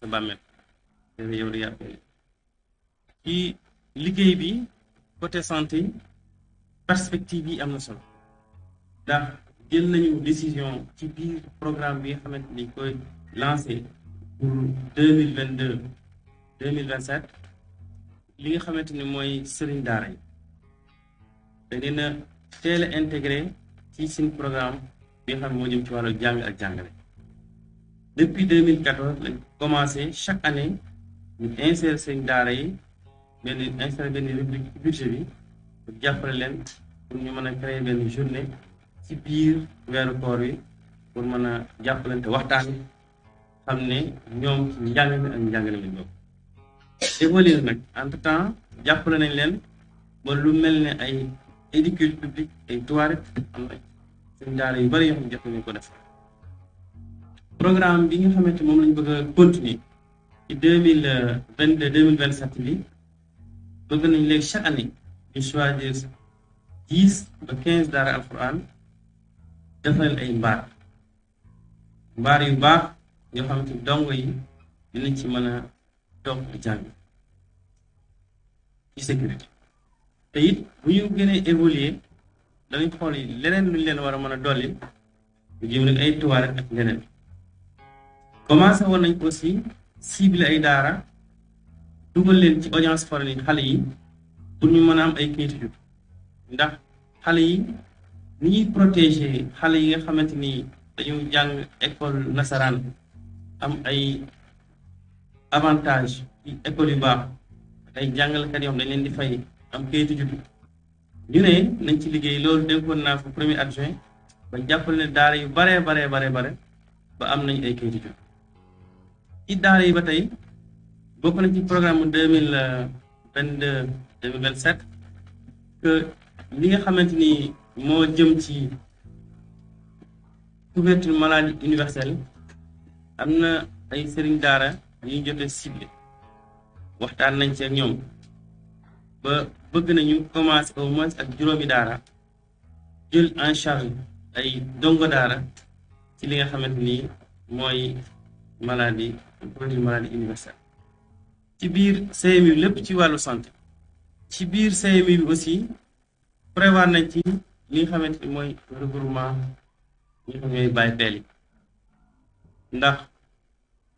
sa bàmmeel yow di yàpp ci liggéey bi côté santé perspective yi am na solo ndax jël nañu décision ci biir programme bi nga xamante ni koy lancé pour 2022 2027 li nga xamante ni mooy sëriñ daara yi te dina teel a intégré ci suñu programme bi nga xam ne moo jëm ci wàllu jàng ak jàngale depuis 2014 lañ commencé chaque année ñu insérer sëriñ daara yi insérer benn rubrique ci budget bi pour jàppale leen pour ñu mën a créer benn journée ci biir weeru koor wi pour mën a jàppalante waxtaan xam ne ñoom ci njàng mi ak njàngale lañ bokk. évolué nag entre temps jàppale nañ leen ba lu mel ne ay éducation publique ay toilettes am na seen daara yu bari yoo xam ne jot nañu ko def programme bi nga xamante moom lañ bëgg a continuer ci 2022 2027 bi bëgg nañ léegi chaque année ñu choisir 10 ba 15 daara alquran defal ay mbaar yu baax yoo xamante ni dongo yi dinañ ci mën a toog jàng ci sécurité te it bu ñu gënee évoluer dañuy xool yi leneen luñ leen war a mën a dolli lu jëm nag ay toilettes ak leneen commencé woon nañ ko aussi ciblé ay daara dugal leen ci audience foraine xale yi pour ñu mën a am ay kayitu juddu ndax xale yi ni ñuy protéger xale yi nga xamante ni dañu jàng école nasaraan am ay avantage ci école yu baax ay jàngalekat yoo xam dañ leen di fay am kayitu juddu ñu ne nañ ci liggéey loolu dénkoon naa fa premier adjoint ba jàppale ne daara yu bare ba am nañ ay kayitu juddu ci daara yi ba tey bokk na ci programme 2022 2027 que li nga xamante ni moo jëm ci couverture maladie universelle am na ay sëriñ daara yu ñu jotee ciblé waxtaan nañ ci ak ñoom ba bëgg nañu commencer au moins ak juróomi daara jël en charge ay dongo daara ci li nga xamante ni mooy maladie couverture maladie universelle ci biir CMU bi lépp ci wàllu santé ci biir CMU bi aussi prévoir nañ ci li nga xamante ni mooy regroupement ñi xam ñooy bàyyi peel yi ndax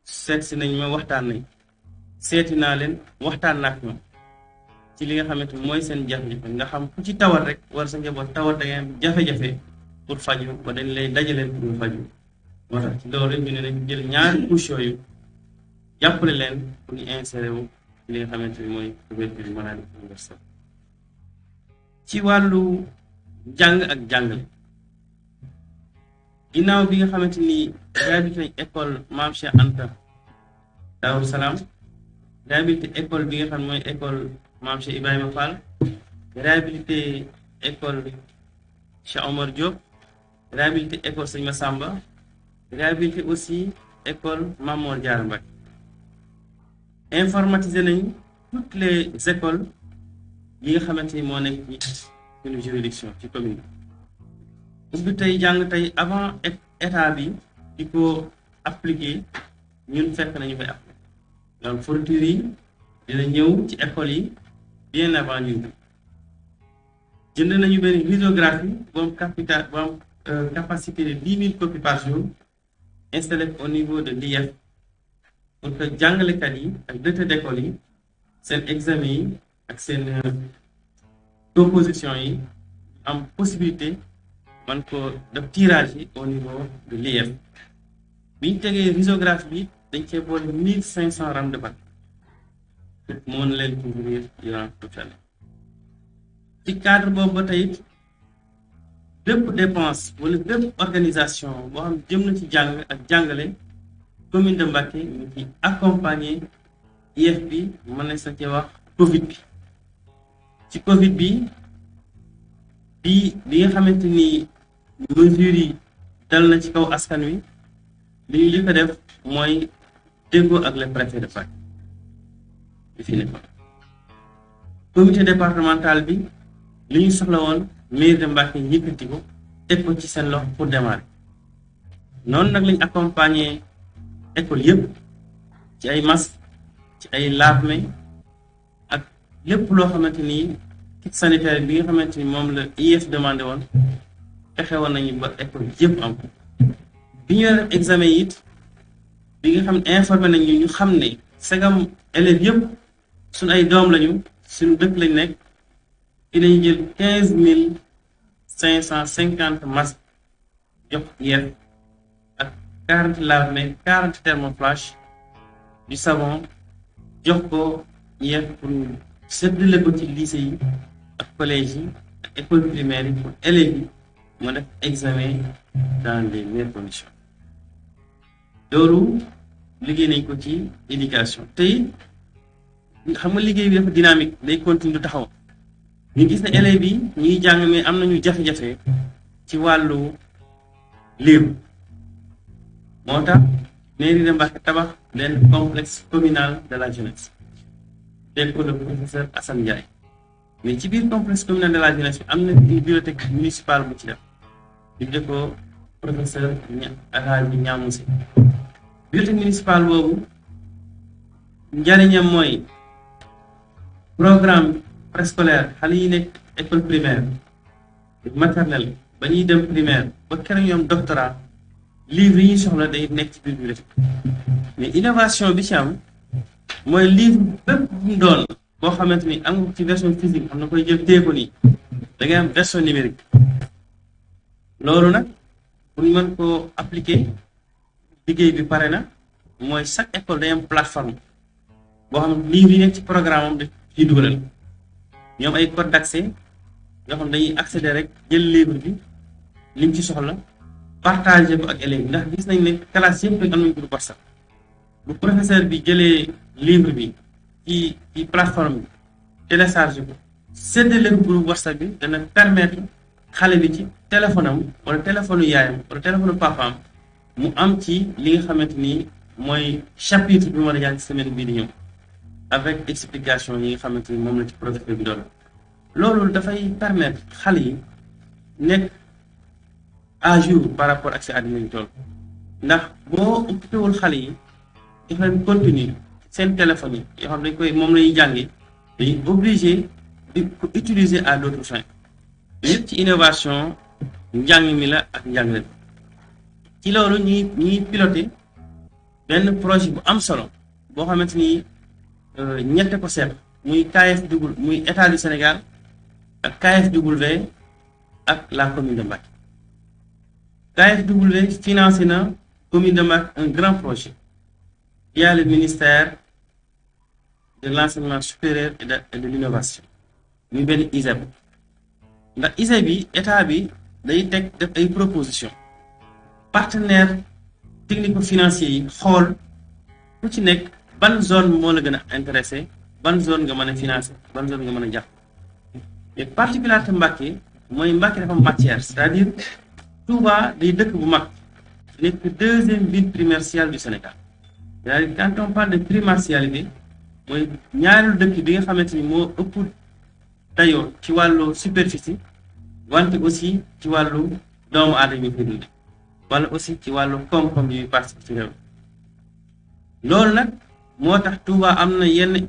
seet si nañ ma waxtaan nañ seeti naa leen waxtaan naa ak ñoom ci li nga xamante ni mooy seen jafe-jafe nga xam ku ci tawat rek wala sa njaboot tawat da ngeen jafe-jafe pour faju ba dañ lay dajaleen pour ñu faju moo tax ci loolu ñu ne nañ jël ñaari couche yooyu jàppale leen pour ñu insérer wu ci li nga xamante ni mooy couverture maladie universelle ci wàllu jàng ak jàngale ginnaaw bi nga xamante ni réhabilité nañ école Maam Cheikh Anta Daaru Salam réhabilité école bi nga xam mooy école Maam Cheikh Ibrahima Fall réhabilité école Cheikh Omar Diop réhabilité école Sëñ Massamba réhabilité aussi école Mamor Diarra Mbacke informatisé nañ toutes les écoles yi nga xamante ni moo nekk ci suñu juridiction ci commune bi ubbi tey jàng tey avant état bi di ko appliquer ñun fekk nañu koy appliquer donc fourniture yi dina ñëw ci école yi bien avant ñun jënd nañu benn risographie bu am capacité de 10 000 copies par jour installé au niveau de l'IF pour que jàngalekat yi ak directeur d'école yi seen examen yi ak seen proposition yi am possibilité man ko def tirage yi au niveau de l'IF bi ñu tegee risographie bi dañ cee boole 1500 rames de bac pour mën leen couvrir durant toute l'année ci cadre boobu ba tey bépp dépense wala bépp organisation boo xam jëm na ci jàng ak jàngale commune de Mbacke ñu ci accompagner IF bi mën nañ sa cee wax Covid bi ci Covid bi bi nga xamante ni mesures yi dal na ci kaw askan wi li ñu njëkk a def mooy déggoo ak le préfet de Mbacke bi fi nekkoon comité départemental bi li ñu soxla woon mairie de Mbacke yëkkati ko teg ko ci seen loxo pour démarrer noonu nag lañ accompagner école yëpp ci ci ay masque ci ay lave-mains ak lépp loo xamante ni kit sanitaire bi nga xamante ni moom la IEF demandé woon fexe woon nañu ba école yëpp am bi ñu def examen yi it bi nga xam ne informé nañu ñu xam ne sagam élèves yëpp suñu ay doom lañu suñu dëkk lañ nekk ci lañu jël 15,550 masques jox IEF ak 40 lave-mains 40 thermoflash du savon jox ko IEF pour séddale ko ci lycée yi ak collège yi ak école primaire yi pour élèves yi mu def examen dans les meilleures conditions loolu liggéey nañ ko ci éducation tey xam nga liggéey bi dafa dynamique day continuer du taxaw ñu gis ne élèves yi ñu ngi jàng mais am nañu jafe-jafe ci wàllu liir moo tax mairie de Mbacke tabax benn complexe communal de la jeunesse dégg ko le professeur Assane Ndiaye mais ci biir complexe communal de la jeunesse bi am na une bibliothèque municipale bu ci def di def ko professeur Alhaji Ñaamu Si bibliothèque municipale boobu njariñam mooy programme préscolaire xale yi nekk école primaire maternelle ba ñuy dem primaire ba keroog ñoom doctorat livre yi ñuy soxla day nekk ci biir bibliothèque mais innovation bi ci am mooy livre bépp bu mu doon boo xamante ni am ci version physique am na koy jël téye ko nii da ngay am version numérique loolu nag pour ñu mën koo appliquer liggéey bi pare na mooy chaque école day am plateforme boo xam ne livre yi nekk ci programme am da ciy dugalal ñoom ay code d'accès yoo xam dañuy accéder rek jël livre bi lim ci soxla partager ko ak élèves yi ndax gis nañ ne classe yëpp rek am nañ groupe WhatsApp bu professeur bi jëlee livre bi ci plateforme bi télécharge ko séddale ko groupe WhatsApp bi dana permettre xale bi ci téléphone am wala téléphone yaayam wala téléphone papaam mu am ci li nga xamante ni mooy chapitre bi mu war a jàng ci semaine bii di ñëw avec explication yi nga xamante ni moom la ci professeur bi doon loolu dafay permettre xale yi nekk à jour par rapport ak si àddina ñu toll ndax boo occupé wul xale yi def leen continue seen téléphone yi yoo xam dañ koy moom la ñuy jàngee dañuy obligé di ko utiliser à d'autres fins yëpp ci innovation njàng mi la ak njàngale ci loolu ñuy piloté benn projet bu am solo boo xamante ni ñette ko seet muy KFW muy état du Sénégal ak KFW ak la commune de Mbacke KFW financé na commune de Mbacke un grand projet via le ministère de l'enseignement supérieur et de l'innovation muy benn ISEP ndax ISEP bi état bi day teg def ay proposition partenaire technico-financier yi xool ku ci nekk ban zone moo la gën a intéressé ban zone nga mën a financé ban zone nga mën a jàpp mais particularité Mbacke mooy Mbacke dafa matière c'est-à-dire Touba day dëkk bu mag nekk deuxième ville primatiale du Sénégal c'est-à-dire quand on parle de primatialité mooy ñaareelu dëkk bi nga xamante ni moo ëpp dayoo ci wàllu superficie wante aussi ci wàllu doomu aadama yi fi dund wala aussi ci wàllu koom-koom yi participer ci réew loolu nag moo tax Touba am na yenn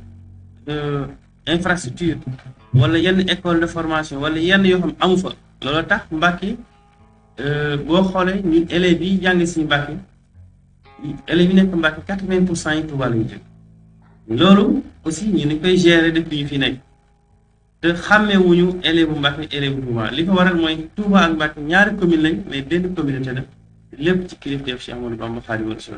infrastructure wala yenn école de formation wala yenn yoo xam amu fa loolu tax Mbacke boo xoolee ñun élèves yi jàng si Mbacke élèves yi nekk Mbacke 80% yi Touba la ñu jóg loolu aussi ñu ni koy gérer depuis ñu fi nekk te xàmmewuñu élève bu Mbacke élève bu Touba li ko waral mooy Touba ak Mbacke ñaari commune lañ mais benn communauté la lépp ci kilifteef Cheikh Amadou Bamba Khadimu Rasul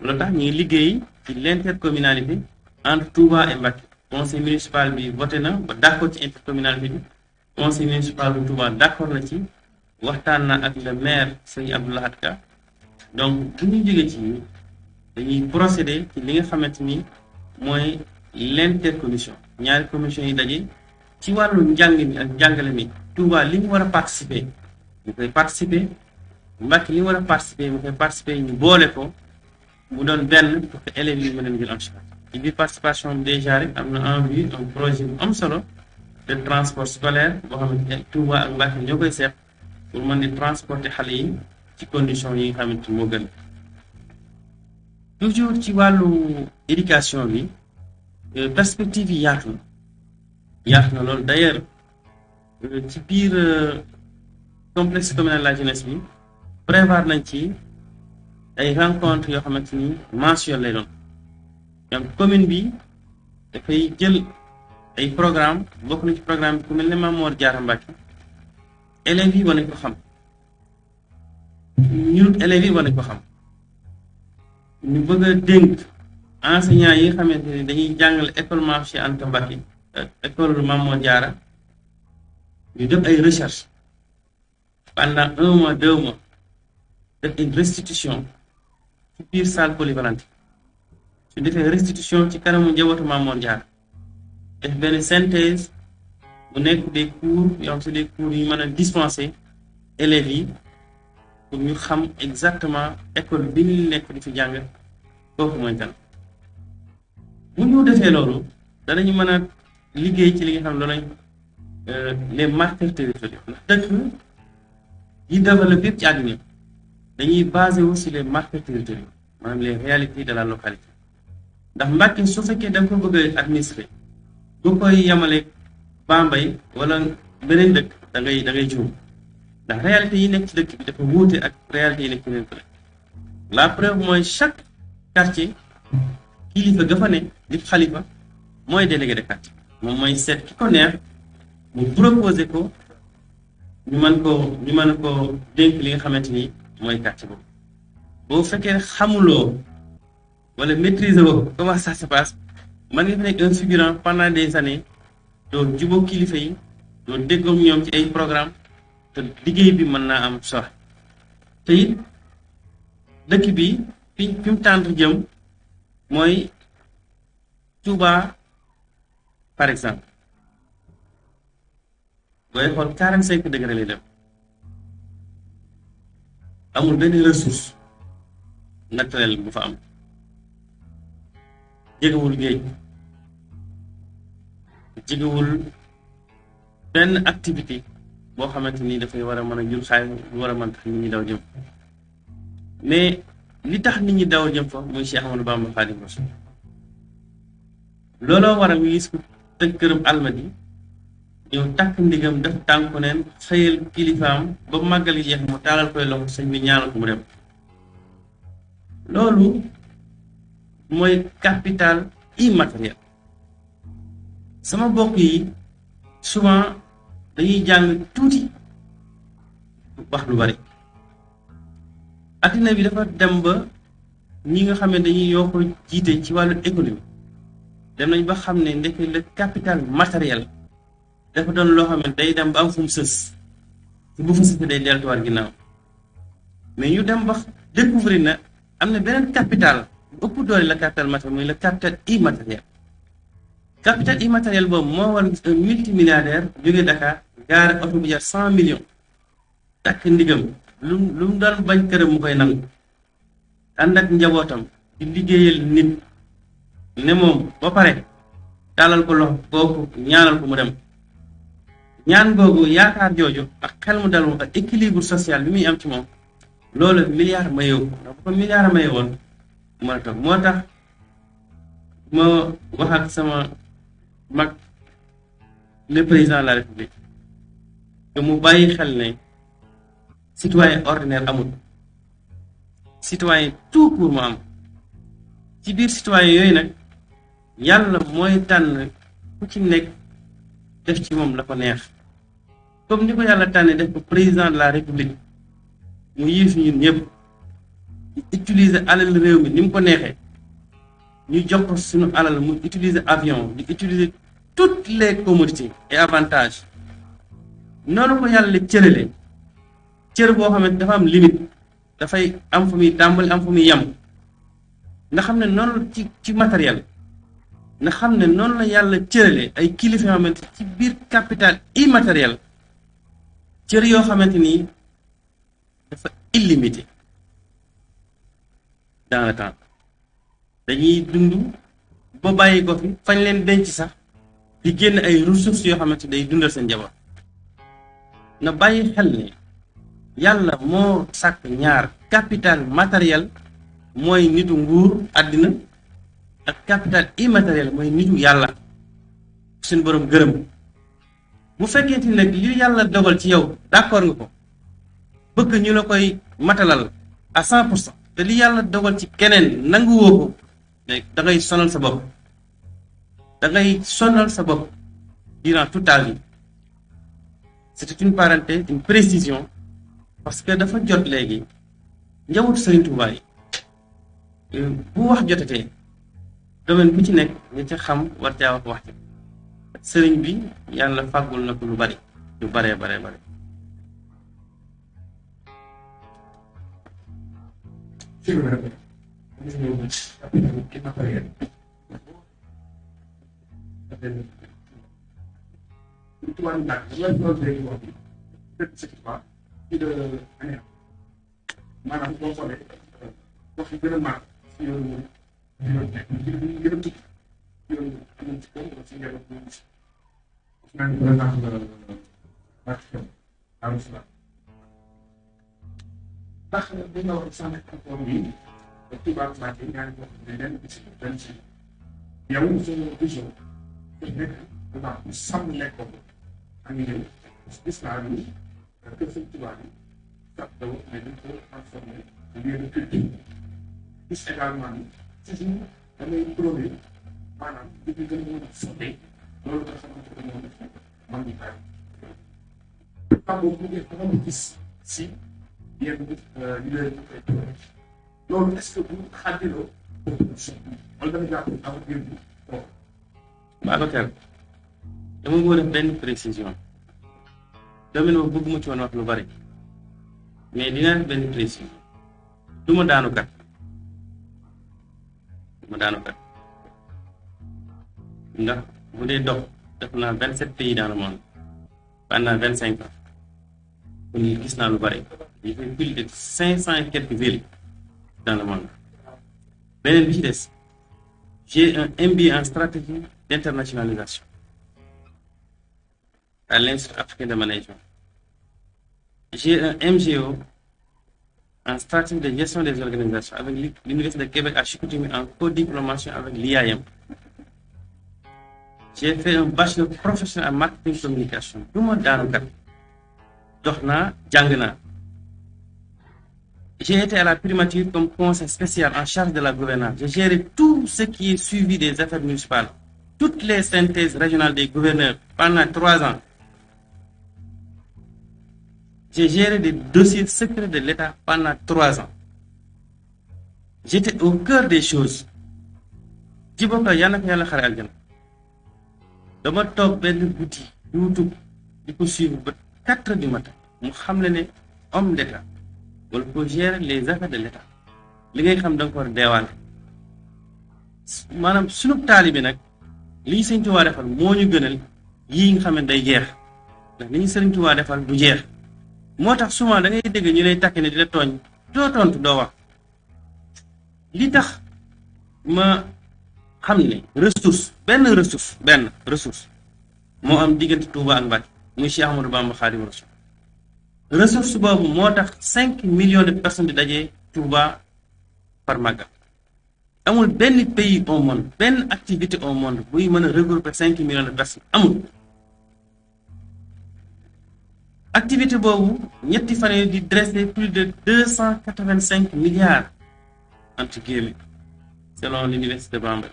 loolu tax ñu ngi liggéey ci l'intercommunalité entre Touba et Mbacke conseil municipal bi voté na ba d'accord ci intercommunalité bi conseil municipal bu Touba d'accord na ci waxtaan na ak le maire Sëñ Abdou Lahad Ka donc bu ñu jógee ci dañuy procéder ci li nga xamante ni mooy l'intercommission ñaari commission yi daje ci wàllu njàng mi ak njàngale mi Touba li mu war a participer ñu koy participer Mbacke li mu war a participer mu koy participer ñu boole ko mu doon benn pour que élèves yi mën leen jël en charge ci biir participation bi déjà rek am na en vue un projet bu am solo de transport scolaire boo xamante ne Touba ak Mbacke ñoo koy seet pour mën di transporter xale yi ci conditions yi nga xamante ni moo gën toujours ci wàllu éducation bi perspective yi yaatu na loolu d'ailleurs ci biir complexe communal de la jeunesse bi prévoir nañ ci ay rencontres yoo xamante ni mensuelles lay doon donc commune bi dafay jël ay programme bokk na ci programme bi ku mel ne Mamour Diarra Mbacke élèves yi war nañ ko xam ñun élèves yi war nañ ko xam ñu bëgg a dénk enseignants yi nga xamante ni dañuy jàngale école Mame Cheikh Anta Mbacke école Mamour Diarra ñu def ay recherche pendant 1 mois 2 mois def une restitution ci biir salle polyvalente su defee restitution ci kanamu njabootu Mamour Diarra def benn synthèse bu nekk des cours yoo xam si des cours yu mën a dispenser élèves yi pour ñu xam exactement école bi ñu nekk di fi jàng kooku mooy kan. bu ñu defee loolu danañu mën a liggéey ci li nga xam loolu lañ les marqueurs territoriaux ndax dëkk yi développé yëpp ci àdduna dañuy basé wu si les marqueurs territoriaux maanaam les réalités de la localité ndax Mbàkke su fekkee da nga ko bëgg a administrer bu koy yemale Bambey wala beneen dëkk da ngay juum ndax réalité yi nekk ci dëkk bi dafa wuute ak réalité yi nekk ci beneen dëkk la preuve mooy chaque quartier kilifa ga fa ne di xalifa mooy délégué de quartier moom mooy seet ki ko neex mu proposé ko ñu mën ko dénk li nga xamante ni mooy quartier boobu boo fekkee xamuloo wala maîtriser woo comment ça se passe man nga fi nekk un figurant pendant des années doo jubóo kilifa yi doo déggoom ñoom ci ay programme te liggéey bi mën naa am sox te it dëkk bi fi mu tànt jëm mooy Touba par exemple booy xool 45 degré lay dem amul benn ressource naturelle bu fa am jegewul géej jegewul benn activité boo xamante ni dafay war a mën a jur xaay lu war a mën tax nit ñi daw jëm mais li tax nit ñi daw jëm fa muy Cheikh Ahmadou Bamba Khadimu Rasul looloo waral nga gis ko tëj këram almadi ñëw takk ndigam def tànku neen xëyal kilifaam ba màggal yi jeex mu taalal koy loxo sëñ bi ñaanal ko mu dem loolu mooy capital immatériel sama bokk yi souvent dañuy jàng tuuti wax lu bari addina bi dafa dem ba ñi nga xam ne dañuy yokk jiite ci wàllu économie dem nañ ba xam ne ndekk le capital matériel dafa doon loo xam ne day dem ba am fu mu sës te bu fa sësee day delluwaat ginnaaw mais ñu dem ba découvrir na am na beneen capital bu ëpp doole la capital matériel muy le capital immatériel capital immatériel boobu moo war gis un multimilliardaire jógee Dakar gaare oto bu jar 100 millions takk ndigam lu mu doon bañ këram mu koy nangu ànd ak njabootam di liggéeyal nit ne moom ba pare tàllal ko loxo kooku ñaanal ko mu dem ñaan googu yaakaar jooju ak xel mu dal moom ak équilibre social bi muy am ci moom loolu milliard mayewu ndax bu ko milliard maye woon mën a toog moo tax ma wax ak sama mag le président de la république que mu bàyyi xel ne citoyen ordinaire amul citoyen tout pour mu am ci biir citoyen yooyu nag yàlla mooy tànn ku ci nekk def ci moom la ko neex comme ni ko yàlla tànnee def ko président de la république mu yilif ñun ñëpp di utiliser alal réew mi ni mu ko neexee ñu jox ko suñu alal mu utiliser avion di utiliser toutes les commodités et avantages noonu ko yàlla cëralee cër boo xamante dafa am limite dafay am fu muy tàmbali am fu muy yem nga xam ne noonu ci matériel nga xam ne noonu la yàlla cëralee ay kilifa yoo xamante ci biir capital immatériel cër yoo xamante ni dafa illimité dans le temps dañuy dund ba bàyyi ko fi fañ leen denc sax di génn ay ressources yoo xamante day dundal seen njaboot na bàyyi xel ne yàlla moo sàkk ñaar capital matériel mooy nitu nguur àddina ak capital immatériel mooy nitu yàlla suñu borom gërëm. bu fekkente ni nag li yàlla dogal ci yow d'accord nga ko bëgg ñu la koy matalal à 100% te li yàlla dogal ci keneen nanguwoo ko da ngay sonal sa bopp durant toute ta vie. C'était une parenthèse, une précision parce que dafa jot léegi njabootu Serigne Touba yi bu wax jotatee domaine bu ci nekk nga ca xam war caa wax ci sëriñ bi yàlla fàggul na ko lu bare. maanaam boo xoolee wax yi gën a màgg si yoonu moom yoonu gën a tukki yoonu amoon ci kaw wala si njaboot moom si wax naa ne par exemple Participer arrondissement ndax dina war a sànni ak bi Touba Mbacke ñaari bokk ne leen si benn si yow sa vision te nekk dafa sàmm lekkoon ak ñëw gis naa ni kër sëñ Touba bi sax daw mais dañ ko transformé lieu de culte gis également ni toujours damay prôné maanaam li ñu gën a mën a sottee loolu nga xamante ne moom la man ñu bàyyi. xam nga bu ngeen ko mën a gis si yenn leader yi koy tuddee loolu est-ce que bu xàddiloo wala dana jàpp am ngir bi trop. Babacar dama bëgg def benn précision domaine boobu bëgguma ci woon wax lu bari mais dinaa def benn précision du ma daanu kat ndax bu dee dox def naa 27 pays dans le monde pendant 25 ans kon gis naa lu bari j'ai fait plus de 500 et quelques villes dans le monde. beneen bi ci des j'ai un MBA en stratégie d'internationalisation à l'Institut africain de management. J'ai un MGO en stratégie de gestion des organisations avec l'Université de Québec à Chicoutimi en co-diplomation avec l'IAM. J'ai fait un bachelor professionnel en marketing communication. Du ma daanu kat dox naa jàng naa. J'ai été à la primature comme conseil spécial en charge de la gouvernance. J'ai géré tout ce qui est suivi des affaires municipales, toutes les synthèses régionales des gouverneurs pendant 3 ans. J'ai géré des dossiers secrets de l'État pendant 3 ans. J'étais au cœur des choses. Djitu yàlla na ko yàlla xare aljana. Dama toog benn guddi YouTube di ko suivre ba 4 heures du matin mu xam ne homme d'État wala pour gérer les affaires de l'État li ngay xam da nga ko war a deewaale maanaam sunu taalibe nag li ñu Sëriñ Tuubaa defal moo ñu gënal yii nga xam ne day jeex ndax li ñu Sëriñ Tuubaa defal du jeex moo tax souvent da ngay dégg ñu lay takk ne di la tooñ doo tontu doo wax li tax ma xam ne benn ressource moo am diggante Touba ak Mbacke muy Cheikh Ahmadou Bamba Khadimu Rasul ressource boobu moo tax 5 millions de personnes di dajee Touba par Magal amul benn pays au monde benn activité au monde buy mën a regrouper 5 millions de personnes amul activité boobu ñetti fan yi di dresser plus de 285 milliards entre guillemets selon l'université de Bambey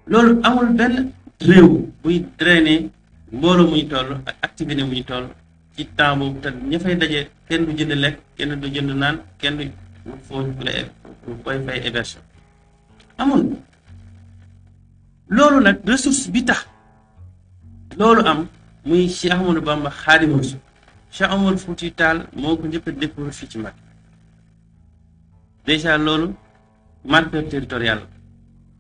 loolu amul benn réew buy drainer mbooloo muy toll ak activité muy toll ci temps boobu te ña fay daje kenn du jënd lekk kenn du jënd naan kenn du foo koy fay héberger amul loolu nag ressource bi tax loolu am muy Cheikh Ahmadou Bamba Khadimu Rasul Cheikh Omar Fouti Tall moo ko njëkk a découvrir fii ci Mbacke déjà loolu marqueur territorial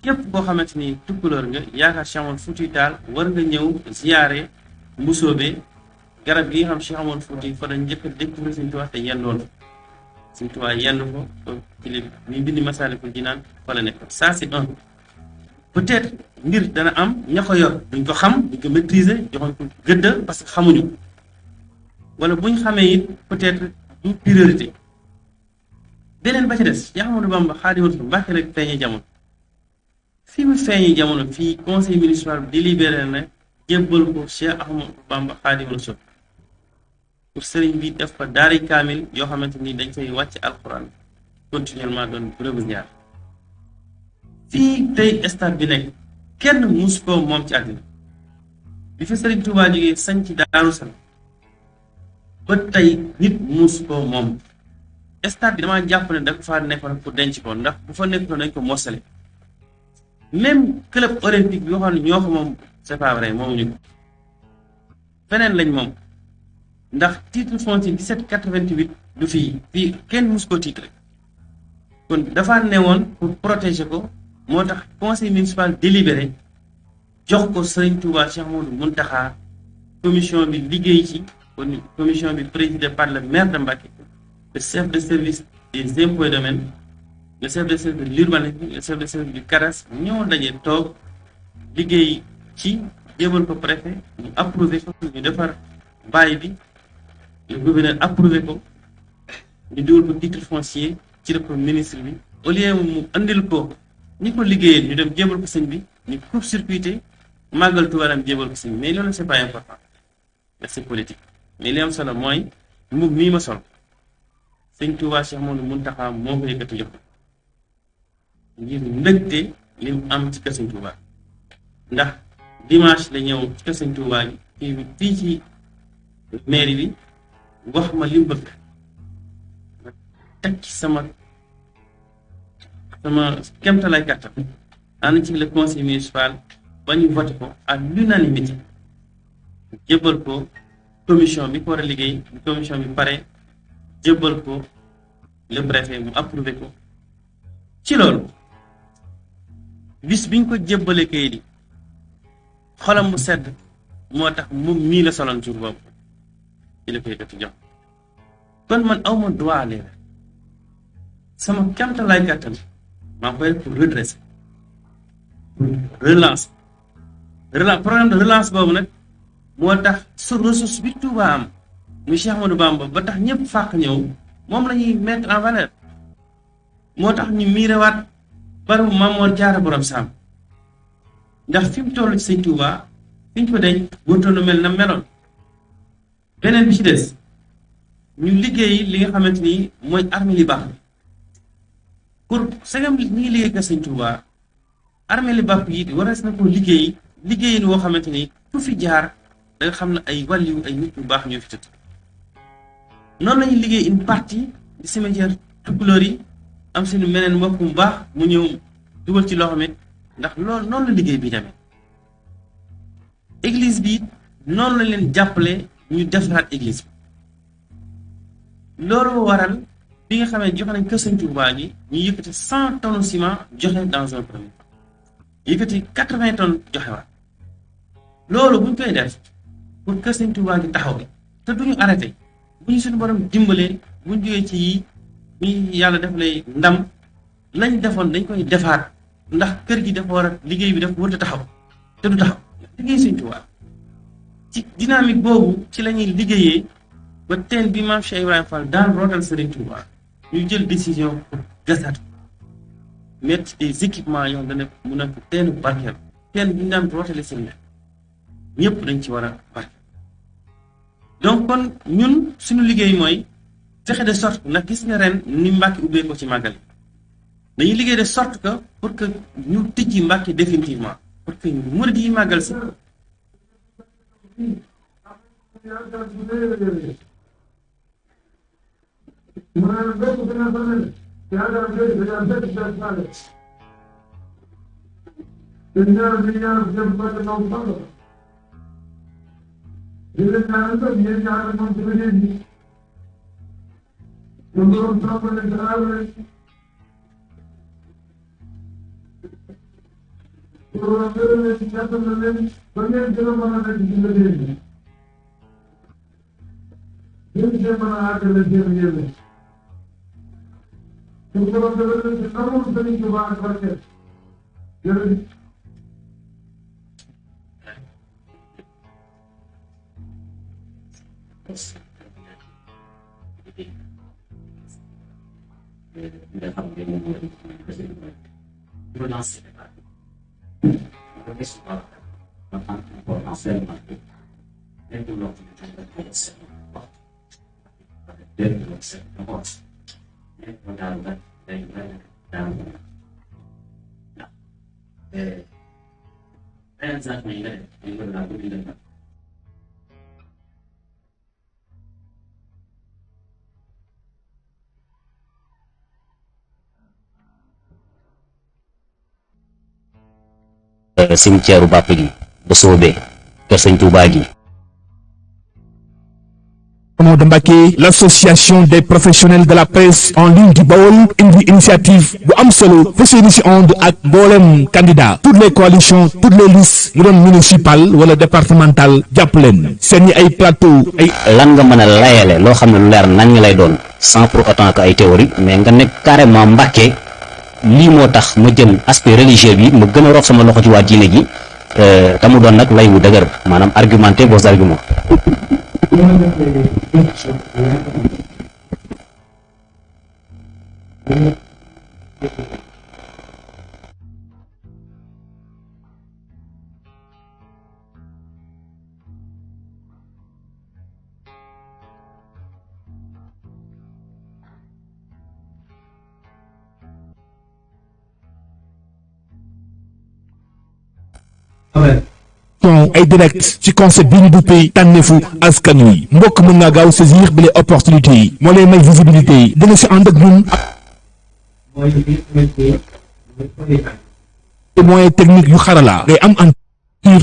képp koo xamante ni tukkulóor nga yaakaar Cheikh Omar Fouti Tall war nga ñëw ziyaare Mbusoobe garab gi nga xam Cheikh Omar Fouti fa dañ njëkk a découvrir Sëriñ Tuubaa te yendoon Sëriñ Tuubaa yendu ko ci li muy bindi Masaalikul Jinaan fa la nekk ça c'est un peut-être mbir dana am ña ko yor duñ ko xam duñ ko maîtriser joxoñ ko gëdd parce que xamuñu wala buñ xamee it peut-être du priorité beneen ba ci des Cheikh Ahmadou Bamba Xaadimu Rasuul Mbàkke rek feeñee jamono fi mu feeñee jamono fii conseil municipal bi délibéré na jébbal ko Cheikh Ahmadou Bamba Xaadimu Rasuul pour sëriñ bi def fa daari kaamil yoo xamante ni dañ fay wàcc alxuraan continuellement doon brevisaire fii tey stade bi nekk kenn mus koo moom ci àddina bi fa sëriñ Touba jógee sañ ci Daaru Salaam ba tey nit mus koo moom stade bi damaa jàpp ne dafa faa nekkoon pour denc ko ndax bu fa nekkoon dañ ko mosale même club olympique bi nga xam ne ñoo ko moom c'est pas vrai moomuñu ko feneen lañ moom ndax titre foncier 1788 du fii kenn mus koo titre kon dafa newoon pour protéger ko moo tax conseil municipal délibéré jox ko Serigne Touba Cheikh Modou Mountakha commission bi liggéey ci commission bi présidée par le maire de Mbacke, le chef de service des impôts et domaines, le chef de service de l'urbanisme, le chef de service du cadastre ñoo daje toog liggéey ci jébal ko préfet ñu approuvé ko ñu defar bail bi le gouverneur approuvé ko ñu dugal ko titre foncier ci la ko ministre bi au lieu mu andil ko ñi ko liggéeyee ñu dem jébal ko sëñ bi ñu coupe circuité màggal tubaram jébal ko sëñ bi mais loolu c'est pas important c'est politique mais li am solo mooy mbub mii ma sol sëñ Touba Cheikh Modou Mountakha moo ko yëkkati jox ngir mbégte li mu am ci kër sëñ Touba ndax dimanche la ñëw ci kër sëñ Touba gi fii ci mairie bi wax ma li mu bëgg ma teg ci sama kemtalaay kàttan ànd ci le conseil municipal ba ñu voté ko à l'unanimité jébbal ko commission bi ko war a liggéey commission bi pare jébbal ko le préfet mu approuvé ko ci loolu bis biñ ko jébbalee kayit yi xolam mu sedd moo tax moom mii la soloon jour boobu ci la koy def jox kon man awma droit leer sama kemtalaay kàttan maa ngi koy def pour redresser relance programme de relance boobu nag moo tax su ressource bi Touba am muy Cheikh Ahmadou Bamba ba tax ñëpp fàq ñëw moom la ñuy mettre en valeur moo tax ñu miirewaat barabu Mamoor Jaara borom Saam ndax fi mu toll ci sëñ Touba fi ñu ko deñ wërtoonu mel na meloon beneen bi ci des ñu liggéey li nga xamante ni mooy armée li baax pour segam ñi ngi liggéey ka sëñ Touba armée li baax yi warees na ko liggéeyin woo xamante ni fu fi jaar da nga xam ne ay wàlliwu ay nit yu baax ñoo fi tëdd noonu lañuy liggéey une partie di cimetière tukulóor yi am suñu meneen mbokk mu baax mu ñëw dugal ci loo xam ne ndax loolu noonu la liggéey bi demee église bi noonu lañ leen jàppale ñu defaraat église bi loolu waral bi nga xamee joxe nañ kër Sëñ Tuubaa gi ñu yëkkati 100 tonnes ciment joxe dans un premier temps yëkkati 80 tonnes joxe waat loolu buñ koy def pour kër Sëñ Tuubaa gi taxaw bi te duñu arrêté bu ñu suñu borom dimbalee buñ jógee ci yii muy yàlla def lay ndam lañ defoon dañ koy defaat ndax kër gi dafa war a liggéey bi dafa war a taxaw te du taxaw liggéey Sëñ Tuubaa ci dynamique boobu ci la ñuy liggéeyee ba teen bi maam Cheikh Ibrahima Fall daan rootal Sëriñ Tuubaa ñu jël décision pour gasaat mettre des équipements yoo xam ne mu nekk teenu barkeel teen bi ñu daan rootale sëriñ ñëpp dañ ci war a barkeel donc kon ñun suñu liggéey mooy fexe de sorte ndax gis nga ren ni Mbàkke ubbee ko ci màggal dañuy liggéey de sorte que pour que ñu tijji Mbàkke définitivement pour que murid yi màggal si nga xam ne moom mooy relancer ma xam importance vraiment nekk loo xam ne dañ seen wax dégg nga seen wax nekk ma daal nag day daal exemple yi nga def dañ ko daal bëgg def cimetière Mbacke gi ba soobee kër Sëñ Touba gi. De Mbacke, l'association des professionnels de la presse en ligne du Baol, une initiative bu am solo fas yéene si ànd ak mboolem candidat toutes les coalitions toutes les listes mu doon municipal wala départemental jàpp leen seen ay plateau ay. lan nga mën a layale loo xam ne lu leer nañ lay doon sans pour autant que ay théorie mais nga nekk carrément Mbacke lii moo tax ma jël aspect religieux bi ma gën a rof sama loxo ci waa diine gi te mu doon nag lay wu dëgër maanaam argumenter vos arguments. ay direct ci concept bi ñu duppee tànneefu askan wi mbokk mën naa gaaw saisir bi les opportunités yi moo lay may visibilité yi dina si ànd ak ñun moyens techniques yu xarala ngay am en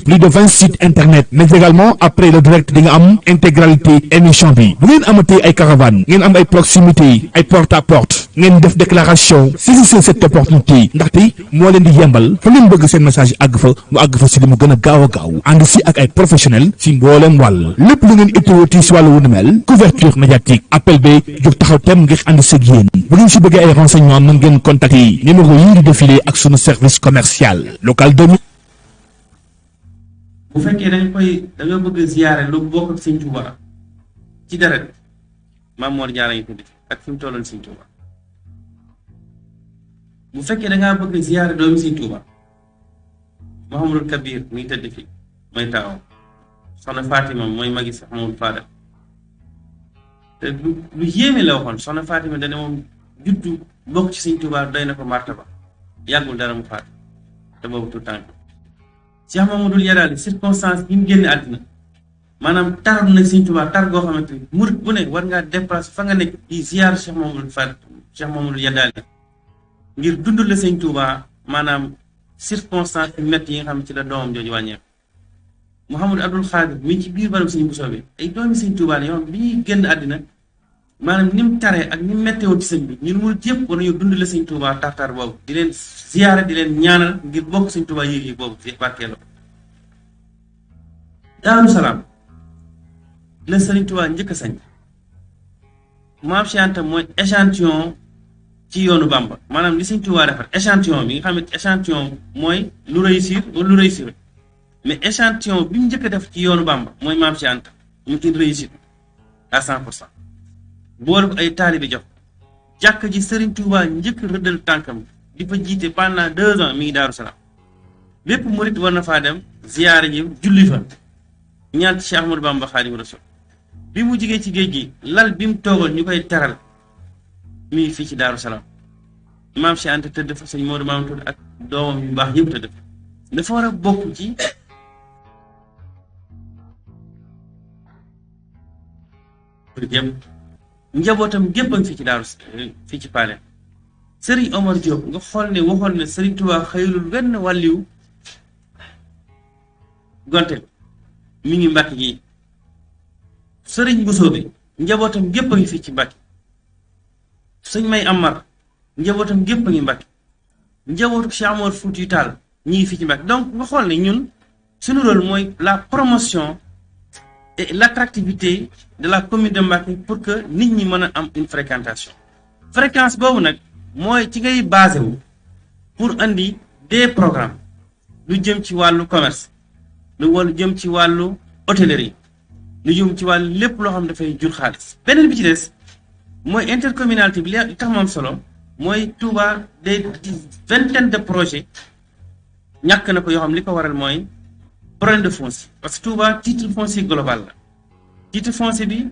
plus de 20 sites internet mais également après le direct di nga am intégralité émission bi bu ngeen amatee ay caravane ngeen am ay proximité ay porte à porte ngeen def déclaration saisissez cette opportunité ndaxte moo leen di yembal fa leen bëgg seen message àgg fa mu àgg fa si li mu gën a gaaw ànd si ak ay professionnels si mbooleem wàll lépp lu ngeen itteewati si wàllu wu ni mel couverture médiatique appel ba jóg taxaw tem ngir ànd seeg yéen bu ngeen si bëggee ay renseignements mën ngeen contacter numéro yi di défilé ak sunu service commercial local 2000. bu fekkee da nga bëgg ziyaare lu bokk ak Sëñ Tuuba ci deret Maam Mor Jaara ngi tudd ak fi mu tolloon Sëñ Tuuba bu fekkee da ngaa bëgg ziyaare doomi Sëñ Tuuba Mouhamadul Kabir muy tëdd fi mooy taawam soxna Fatima mooy magi sax Mamadou Fadal te lu yéeme la waxoon soxna Fatima dana moom juddu bokk ci Sëñ Tuuba doy na ko martaba yàggul dara mu faat te boobu tout tànk Cheikh Mamadou Yadaali circonstance yi mu génne àddina maanaam tar na Sëñ Tuuba tar goo xamante ni murit bu ne war ngaa déplacer fa nga nekk di ziar Cheikh Mamadou Yadaali ngir dund la Sëñ Tuuba maanaam circonstance yu métti yi nga xam ne ci la doomam jooju wàññeeku. Mouhamadou Abdoul Khadir mi ci biir barab Sëñ Bousso bi ay doomi Sëñ Tuuba la yoon bi ñuy génn àddina maanaam ni mu taree ak ni mu métteewoo ci sëñ bi ñun murit yëpp war nañoo dund la Sëñ Tuuba tar boobu di leen ziyaare di leen ñaanal ngir bokk Sëñ Tuuba yéeg boobu fi barkeeloo. Daaru Salaam la Sëriñ Tuuba njëkk a sañ Maam Cheikh Anta mooy échantillon ci yoonu Bamba maanaam li Sëñ Tuuba defar échantillon bi nga xam ne échantillon mooy lu réussir wala lu réussir mais échantillon bi mu njëkk a def ci yoonu Bamba mooy Maam Cheikh Anta mu une réussite à 100%. boole ko ay taalibe jox jàkk ji Sëriñ Tuuba njëkk rëddal tànkam di fa jiite pendant 2 ans mi ngi Daaru Salaam bépp murit war na faa dem ziyaare ji julli fa ñaan ci Cheikh Ahmadou Bamba Xaadimu Rasuul bi mu jigee ci géej gi lal bi mu toogal ñu koy teral mi ngi fii ci Daaru Salaam Maam Cheikh Anta tëdd fa sëñ Modou Maam tëdd ak doomam yu baax yëpp tëdd fa dafa war a bokk ci yëpp njabootam gépp a ngi fii ci Daaru fii ci Paleen Sëriñ Omar Diop nga xool ne waxoon ne Sëriñ Tuuba xëyulul wenn wàlliw gonte mi ngi Mbàkke gi Sëriñ Bousso bi njabootam gépp a ngi fii ci Mbàkke sëñ May Amar njabootam gépp a ngi Mbàkke njabootu Cheikh Omar Foutiyou Tall ñi ngi fii ci Mbàkke donc nga xool ne ñun suñu rôle mooy la promotion et l'attractivité de la commune de Mbacke pour que nit ñi mën a am une fréquence boobu nag mooy ci ngay basé wu pour andi des programmes lu jëm ci wàllu commerce lu jëm ci wàllu hôtellerie lu jëm ci wàllu lépp loo xam dafay jur xaalis beneen bi ci des mooy intercommunalité bi li tax moom solo mooy Touba des vingtaine de projets ñàkk na ko yoo xam li ko waral mooy problème de foncier parce que Touba titre foncier global la titre foncier bi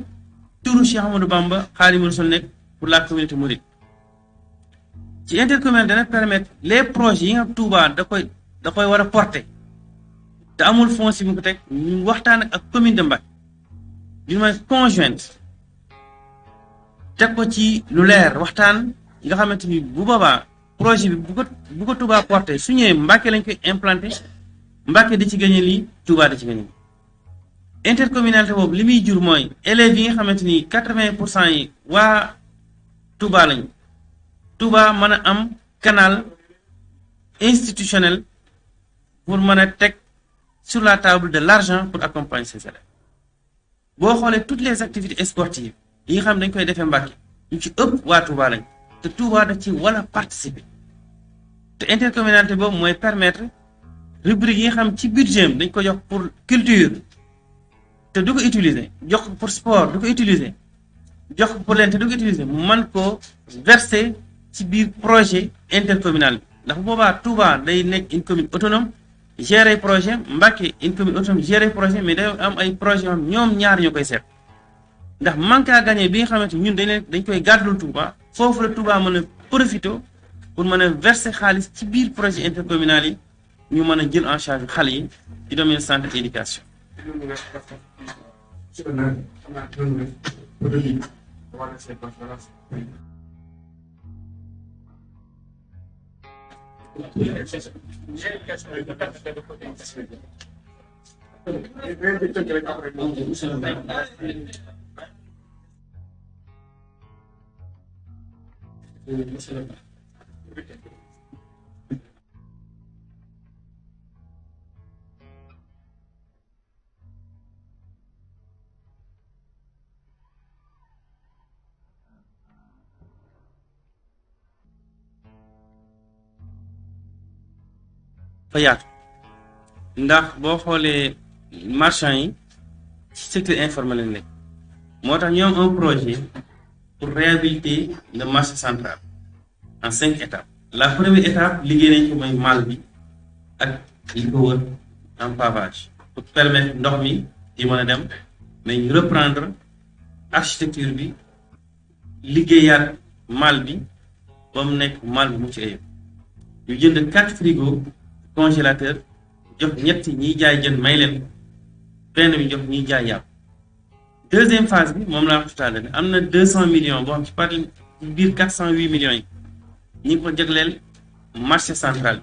turu Cheikh Ahmadou Bamba Khadimou Rassoul nekk pour la communauté mouride ci intercommunal dana permettre les projets yi nga xam Touba da koy war a porter te amul foncier bu ko teg ñu waxtaan ak commune de Mbacke d'une manière conjointe teg ko ci lu leer waxtaan nga xamante ni bu boobaa projet bi bu ko Touba porté su ñëwee Mbacke lañ koy implanté Mbacke di ci gagné lii Touba di ci gagné intercommunalité boobu li muy jur mooy élèves yi nga xamante ni 80% yi waa Touba lañ Touba mën a am canal institutionnel pour mën a teg sur la table de l'argent pour accompagner ces élèves boo xoolee toutes les activités sportives yi nga xam dañ koy defee Mbacke ñu ci ëpp waa Touba lañ te Touba da ci wala participer te intercommunalité boobu mooy permettre rubrique yi nga xam ci budget dañ ko jox pour culture te du ko utiliser jox ko pour sport du ko utiliser jox ko pour leen te du ko utiliser mu mën koo verser ci biir projet intercommunal bi ndax boobaa Touba day nekk une commune autonome gérer projet Mbacke une commune autonome gérer projet mais day am ay projet yoo xam ñoom ñaar ñoo koy seet ndax manque à gagner bi nga xamante ñun dañ koy gàddul Touba foofu la Touba mën a profité pour mën a verser xaalis ci biir projet intercommunal yi ñu mën a jël en charge xale yi ci domaine santé et éducation. fa yaatu ndax boo xoolee marchand yi ci secteur informel lañ nekk moo tax ñoom un projet pour réhabiliter le marché central en 5 étapes la première étape liggéey nañ ko mooy mal bi ak li ko wër en pavage pour permettre ndox mi di mën a dem mais ñu reprendre architecture bi liggéeyaat mal bi ba mu nekk mal bu mucc ayib ñu jënd 4 frigo congélateur jox ñetti ñiy jaay jën may leen benn bi jox ñiy jaay yàpp deuxième phase bi moom laa wax tout à l'heure am na 200 millions boo xam ci parti biir 408 millions yi ñi ngi ko jagleel marché central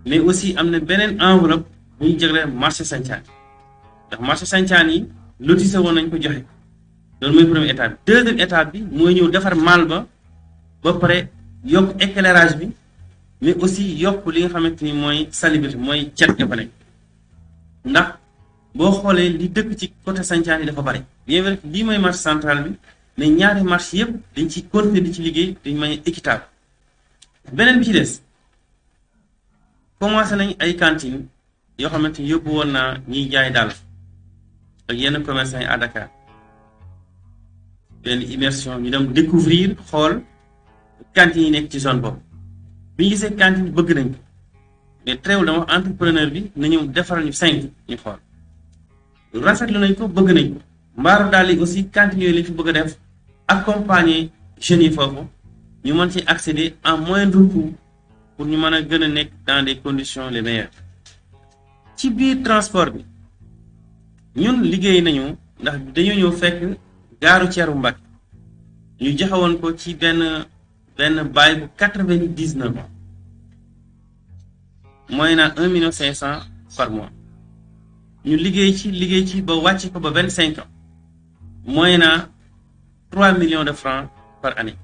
bi mais aussi am na beneen enveloppe bu ñu jagleel marché sancaan ndax marché sancaan yi lotissé woon nañ ko joxe loolu mooy première étape bi deuxième étape bi mooy ñëw defar mal ba pare yokk éclairage bi mais aussi yokk li nga xamante ni mooy salubrité mooy cet ga fa nekk ndax boo xoolee li dëkk ci côté sancaan yi dafa bari bien vrai que lii mooy marché central bi mais ñaari marché yëpp dañ ci continuer di ci liggéey dañ may équitable beneen bi ci des commencé nañ ay cantines yoo xamante ni yóbbu woon naa ñiy jaay daal ak yenn commerçants yi à Dakar benn immersion ñu dem découvrir xool cantines yi nekk ci zone boobu bi ñu gisee cantine bëgg nañ ko mais teewul dama wax entrepreneur bi na ñëw defaral ñu 5 ñu xool rafetlu nañ ko bëgg nañ ko mbaaru daal yi aussi cantine yooyu lañ fi bëgg a def accompagner jeunes yi foofu ñu mën ci accéder en moindre coût pour ñu mën a gën a nekk dans des conditions les meilleures ci biir transport bi ñun liggéey nañu ndax dañoo ñëw fekk gaaru ceeru Mbacke ñu joxewoon ko ci benn bail bu 99 ans moyennant 1,5 million par mois ñu liggéey ci ba wàcc ko ba 25 ans moyennant 3 millions de francs par année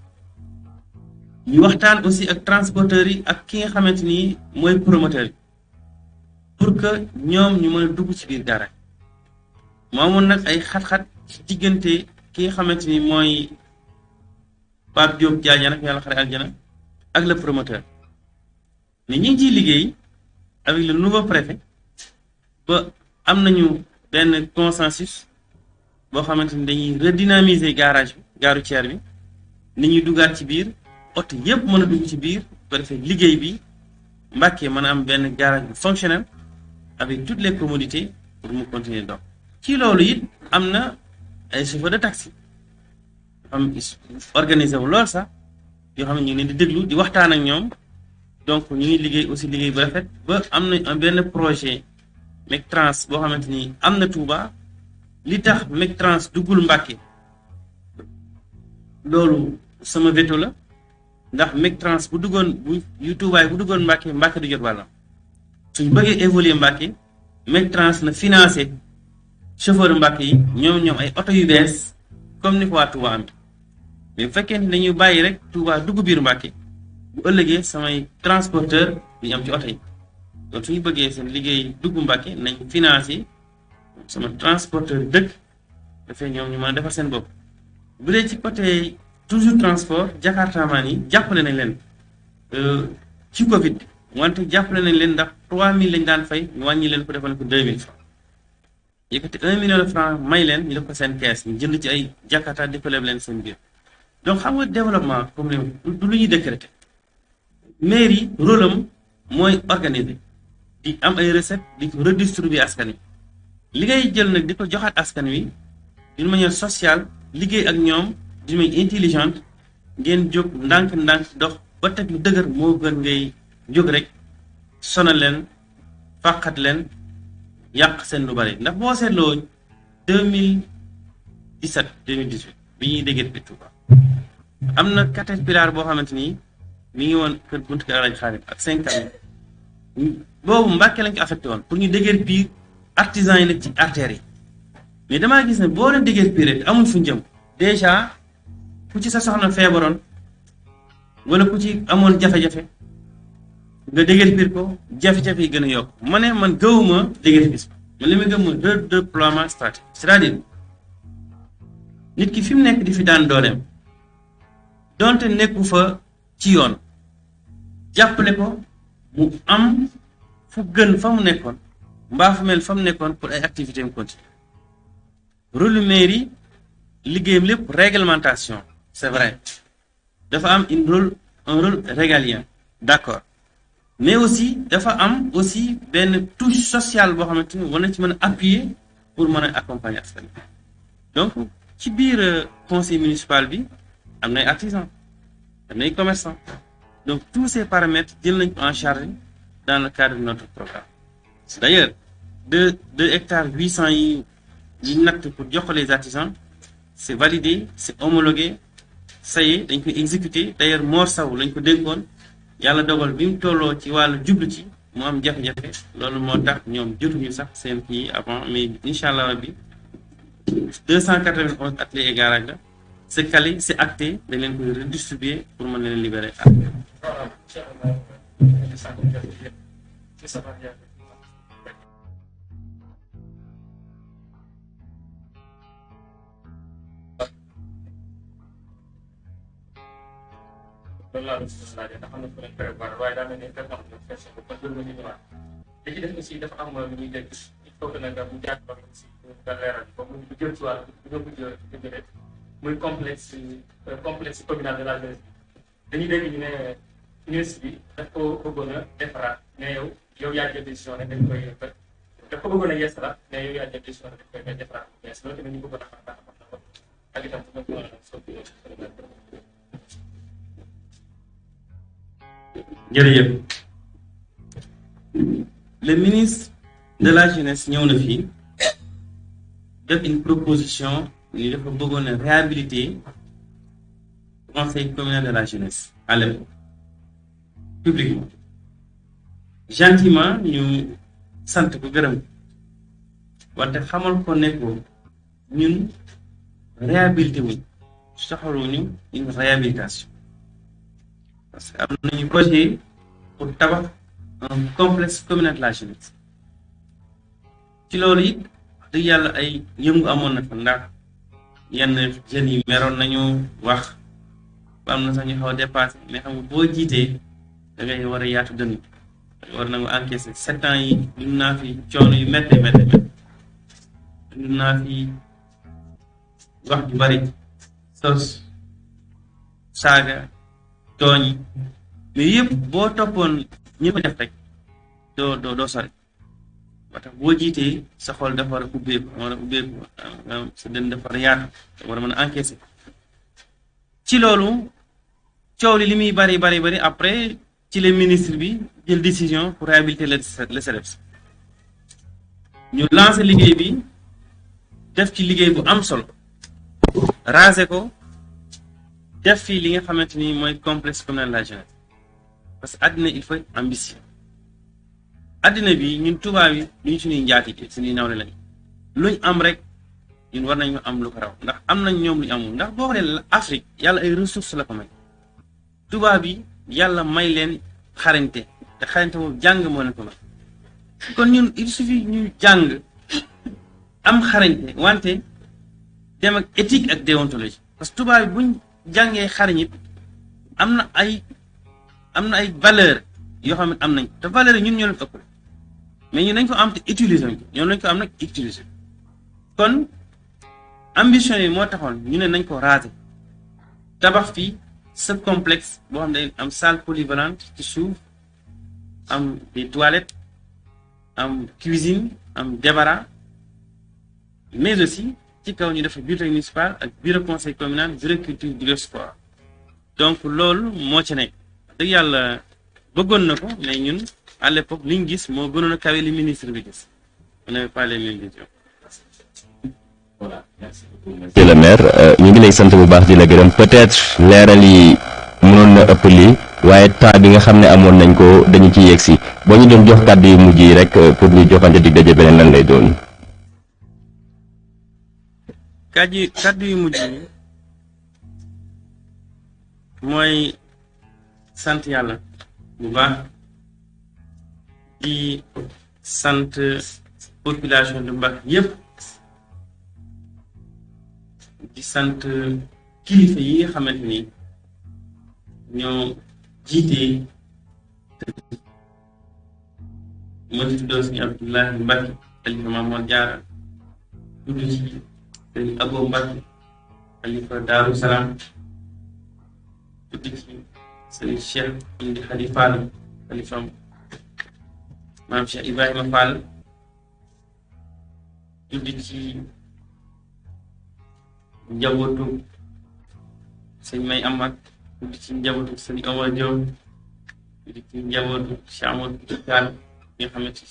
ñu waxtaan aussi ak transporteurs yi ak ki nga xamante ni mooy promoteur yi pour que ñoom ñu mën a dugg ci biir garage moo amoon nag ay xat-xat ci diggante ki nga xamante ni mooy Pape Diop Diagne nag yàlla xare aljana ak le promoteur mais ñi ngi ciy liggéey avec le nouveau préfet ba am nañu benn consensus boo xamante ni dañuy redynamiser garage bi gaaru ceer bi nit ñuy duggaat ci biir oto yëpp mën a dugg ci biir ko defee liggéey bi Mbacke mën a am benn garage bu fonctionnel avec toutes les commodités pour mu continuer dox ci loolu it am na ay chauffeur de taxi am organisé wu lool sax yoo xam ne ñu ngi leen di déglu di waxtaan ak ñoom donc ñu ngi liggéey aussi liggéey bu rafet ba am na benn projet Mectrans boo xamante ni am na Touba li tax Mectrans duggul Mbacke loolu sama veto la ndax Mectrans bu duggoon bu yu Touba bu duggoon Mbacke du jot wàllam suñ bëggee évoluer Mbacke Mectrans na financé chauffeur Mbacke yi ñoom ay oto yu bees comme ni ko waa Touba am mais bu fekkee ne dañuy bàyyi rek Touba dugg biir Mbacke bu ëllëgee samay transporteur ñu am ci oto yi donc suñu bëggee seen liggéey dugg Mbacke nañ financé sama transporteur dëkk dafay ñoom ñu mën a defar seen bopp. bu dee ci côté toujours transport jakartaamaan yi jàppale nañ leen ci Covid wante jàppale nañ leen ndax 3000 lañ daan fay ñu wàññi leen ko defal ko 2000 francs yëkkati 1 million de francs may leen ñu def ko seen kees ñu jënd ci ay jakarta di ko leb leen seen biir donc xam nga développement comme du lu ñuy décréter mairie rôle am mooy organiser di am ay recettes di ko redistribuer askan wi li ngay jël nag di ko joxaat askan wi d'une manière sociale liggéey ak ñoom d'une manière intelligente ngeen jóg ndànk-ndànk dox ba teg lu dëgër moo gën ngay jóg rek sonal leen fàqat leen yàq seen lu bari ndax boo seetloo 2017 2018 bi ñuy déggee bi Touba am na caterpillar boo xamante ni mi ngi woon kër buntu kër Alaaji Xaadim ak 5 ans boobu Mbacke lañ ko affecté woon pour ñu déggee piir artisan yi nekk ci artères yi mais damaa gis ne boo leen déggee piir rek amul fu ñu jëm déjà ku ci sa soxna feebaroon wala ku ci amoon jafe-jafe nga déggee piir ko jafe-jafe yi gën a yokk ma ne man gëwuma déggee piir man li ma gëm mooy redéploiement stratégique c'est-à-dire nit ki fi mu nekk di fi daan dooleem donte nekku fa ci yoon jàppale ko mu am fu gën fa mu nekkoon mbaa fu mel fa mu nekkoon pour ay activités mu continuer rôle mairie liggéeyam lépp réglementation c'est vrai dafa am un rôle régalien d'accord mais aussi dafa am aussi benn touche sociale boo xamante ni war na ci mën a appuyer pour mën a accompagner askan wi donc ci biir conseil municipal bi am nay artisans am nay commerçants donc tous ces paramètres jël nañ ko en charge dans le cadre de notre programme d'ailleurs 2 hectares 800 yi natt pour jox ko les artisans c'est validé c'est homologué ça y est dañ koy exécuté d'ailleurs Mor Sow lañ ko dénkoon yàlla dogal bi mu tolloo ci wàllu jublu ci mu am jafe-jafe loolu moo tax ñoom jotuñu sax seen kii avant mais incha allah rabbi 291 ateliers et garage la c'est calé c'est acté dañ leen koy redistribuer pour mën leen libérer. loolu laa doon laajee ndax am na fu leen prévoir waaye daa mel ni fekk am na question bu kon ma ñu ñëwaat li ci def aussi dafa am lu ñuy dégg il faut que nag bu jàkkaarloo aussi nga leeral ko mu jëm ci wàllu bu nga mujj rek muy complexe communal de la jeunesse dañuy dégg ñu ne ministre bi daf ko bëggoon a defaraat mais yow yaa jël décision rek dañ koy daf ko bëggoon a yeesalaat mais yow yaa jël décision rek dañ koy defaraat mais loolu tamit ñu bëggoon a xam baax na ko ak itam fu nga ko jërëjëf le ministre de la jeunesse ñëw na fii def une proposition ni dafa bëggoon a réhabiliter conseil communal de la jeunesse à l'époque publiquement gentiment ñu sant ko gërëm wante xamal ko ne ko ñun réhabilité wuñ soxaluñu une réhabilitation parce que am nañu projet pour tabax un complexe communal de la jeunesse ci loolu it wax dëgg yàlla ay yëngu amoon na fa ndax yenn jeunes yi meroon nañu wax ba am na sax ñu xaw a dépassé mais xam nga boo jiitee da ngay war a yaatu dënn war na nga encaisser 7 ans yi dund naa fi coono yu métte dund naa fi wax ju bari sos saaga tooñ mais yëpp boo toppoon ñi ko def rek doo sori ba tax boo jiitee sa xol dafa war a ubbeeku sa dën dafa war a yaatu war a mën a encaisser ci loolu coow li muy bari après ci le ministre bi jël décision pour réhabiliter le CEDEPS ñu lancer liggéey bi def ci liggéey bu am solo raser ko def fii li nga xamante ni mooy complexe communal la jeunesse parce que àddina il faut ambitieux àddina bi ñun tubaab yi duñu suñuy njaatige suñuy nawle lañ luñ am rek ñun war nañu am lu ko raw ndax am nañ ñoom luñ amul ndax boo xoolee Afrique yàlla ay ressources la ko may tubaab yi yàlla may leen xarañte te xarañte boobu jàng moo leen ko may kon ñun il suffit ñu jàng am xarañte wante dem ak éthique ak déontologie parce que tubaab yi buñ jàngee xarañit am na ay valeur yoo xam ne am nañ te valeur yi ñun ñoo leen ëpp mais ñun nañ ko am te utiliser ko ñoom nañ ko am nag utiliser kon ambition yi moo taxoon ñu ne nañ ko raser tabax fii ce complexe boo xam ne am salle polyvalente ci suuf am des toilettes am cuisine am débarras mais aussi ci kaw ñu def bureau municipal ak bureau conseil communal bureau culture bureau sport donc loolu moo ci nekk dëgg yàlla bëggoon na ko mais ñun à l'époque liñ gis moo gënoon a kawe li ministre bi gis on n'avait pas les mêmes visions. Voilà, merci beaucoup monsieur le maire ñu ngi lay sant bu baax di la gërëm peut-être leeral yi mënoon na ëpp lii waaye temps bi nga xam ne amoon nañ ko dañu ci yegg si boo ñu doon jox kàddu yu mujj yi rek pour ñu joxante dig daje beneen lan lay doon. kàddu yu mujj yi mooy sant yàlla bu baax di sant population de Mbacke yépp di sant kilifa yi nga xamante ni ñoo jiite moo ci tuddoo si Abdoulaye Mbacke xalifa Mamadou Diarra tudd ci sëñ Abo Mbacke xalifa Daaru Salam tudd ci sëñ Cheikh indi xalifaal xalifam maam Cheikh Ibrahima Fall tudd ci njabootu sëñ May Amath tudd ci njabootu sëñ Omar Diop tudd ci njabootu Cheikh Amadou Tall nga xamante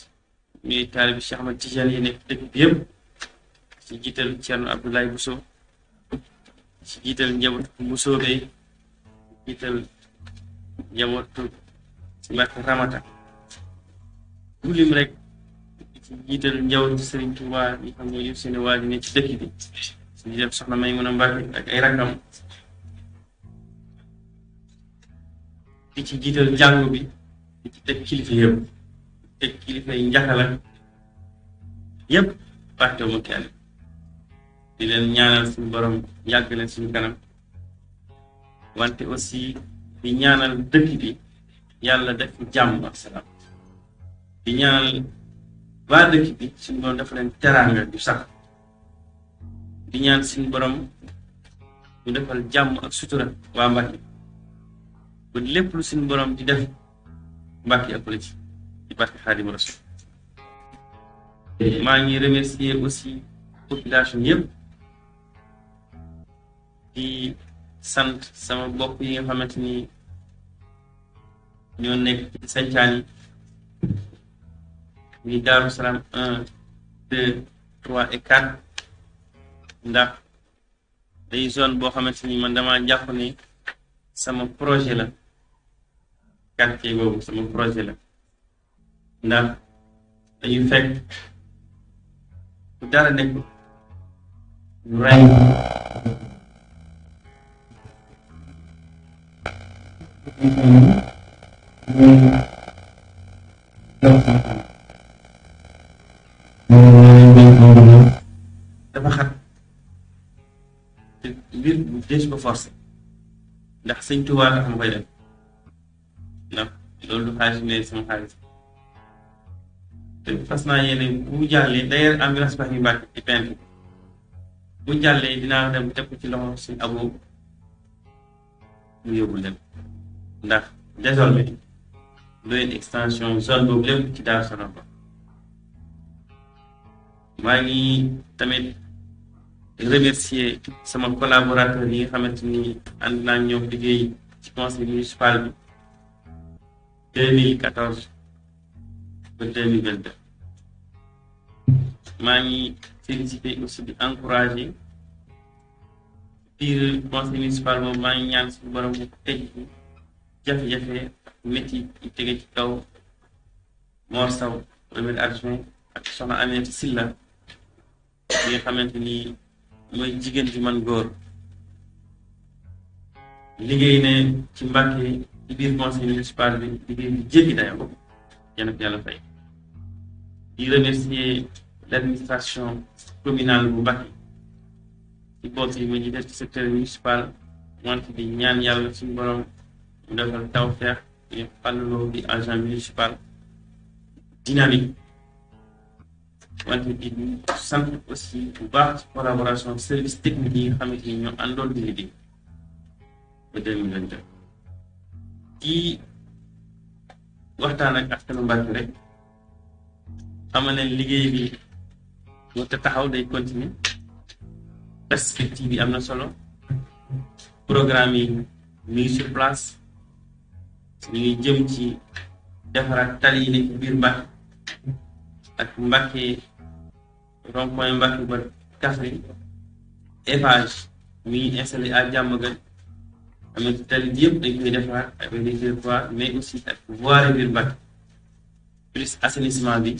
ñuy taalibi Cheikh Ahmad Tijaan yi nekk dëkk bi yëpp ci jiital Thierno Abdoulaye Bousso ci jiital njabootu Bousso Bey jiital njabootu Mbacke Ramata bu lim rek ci jiital njabootu Serigne Touba yi xam ne yëpp seen waa ji ne ci dëkk bi ci def soxna Maymuna Mbacke ak ay rakkam di ci jiital jàngu bi di ci teg kilifa yëpp teg kilifa yi njaxala yëpp fàttewuma kenn di leen ñaanal suñu borom yàgg leen suñu kanam wante aussi di ñaanal dëkk bi yàlla def jàmm ak salaam di ñaanal waa dëkk bi suñu borom dafa leen teraanga du sax di ñaan suñu borom ñu defal jàmm ak sutura waa Mbacke ba lépp lu suñu borom di def Mbacke ak ci di barke Xaadimu Rasuul maa ngi remercier aussi population yëpp di sant sama bopp yi nga xamante ni ñoo nekk ci sancaan yi ni Daaru Salaam 1 2 3 et 4 ndax day zone boo xamante ni man dama jàpp ne sama projet la quartier boobu sama projet la ndax dañuy fekk bu dara nekk ñu rey dafa xat te mbir bu dees ko forcé ndax sëñ Tuubaa la xam koy def ndax loolu du xaalis ne sama xaalis te fas naa yéene bu jàllee d'ailleurs ambulance baax ñu Mbàkke ci peintre bu jàllee dinaa dem teg ko ci loxo suñ Abo mu yóbbul leen ndax désormais doyen extension zone boobu lépp ci Daaru Salaam ba maa ngi tamit remercier sama collaborateur yi nga xamante ni ànd naa ñoom liggéey ci conseil municipal bi 2014 ba 2022 maa ngi féliciter aussi di encourager biir conseil municipal moom maa ngi ñaan suñu borom bu tëj jafe-jafe métti yi tege ci kaw Mor Sow premier adjoint ak soxna Aminata Silla bi nga xamante ni mooy jigéen ju man góor liggéey ne ci Mbacke ci biir conseil municipal bi liggéey bi jéggi dayoo yéen ak yàlla fay di remercier l'administration communale bu Mbacke ci boot yi ma jiite ci secteur municipal wante di ñaan yàlla suñu borom mu defal tawfeex ñu fàlluloo di agent municipal dynamique wante di sant aussi bu baax ci collaboration service technique yi nga xamante ni ñoo àndoon di liggéey ba 2022 ci waxtaan ak askanu Mbacke rek xamal ne liggéey bi moo te taxaw day continuer perspective yi am na solo programme yi ñu ngi sur place ñu ngi jëm ci defaraat tali yi nekk biir Mbacke ak Mbacke rond-point Mbacke ba Kaffrine Eiffage mi ngi installé à Diamono am na tali bi yëpp dañ koy defaraat avec les territoires mais aussi ak voirie biir Mbacke plus assainissement bi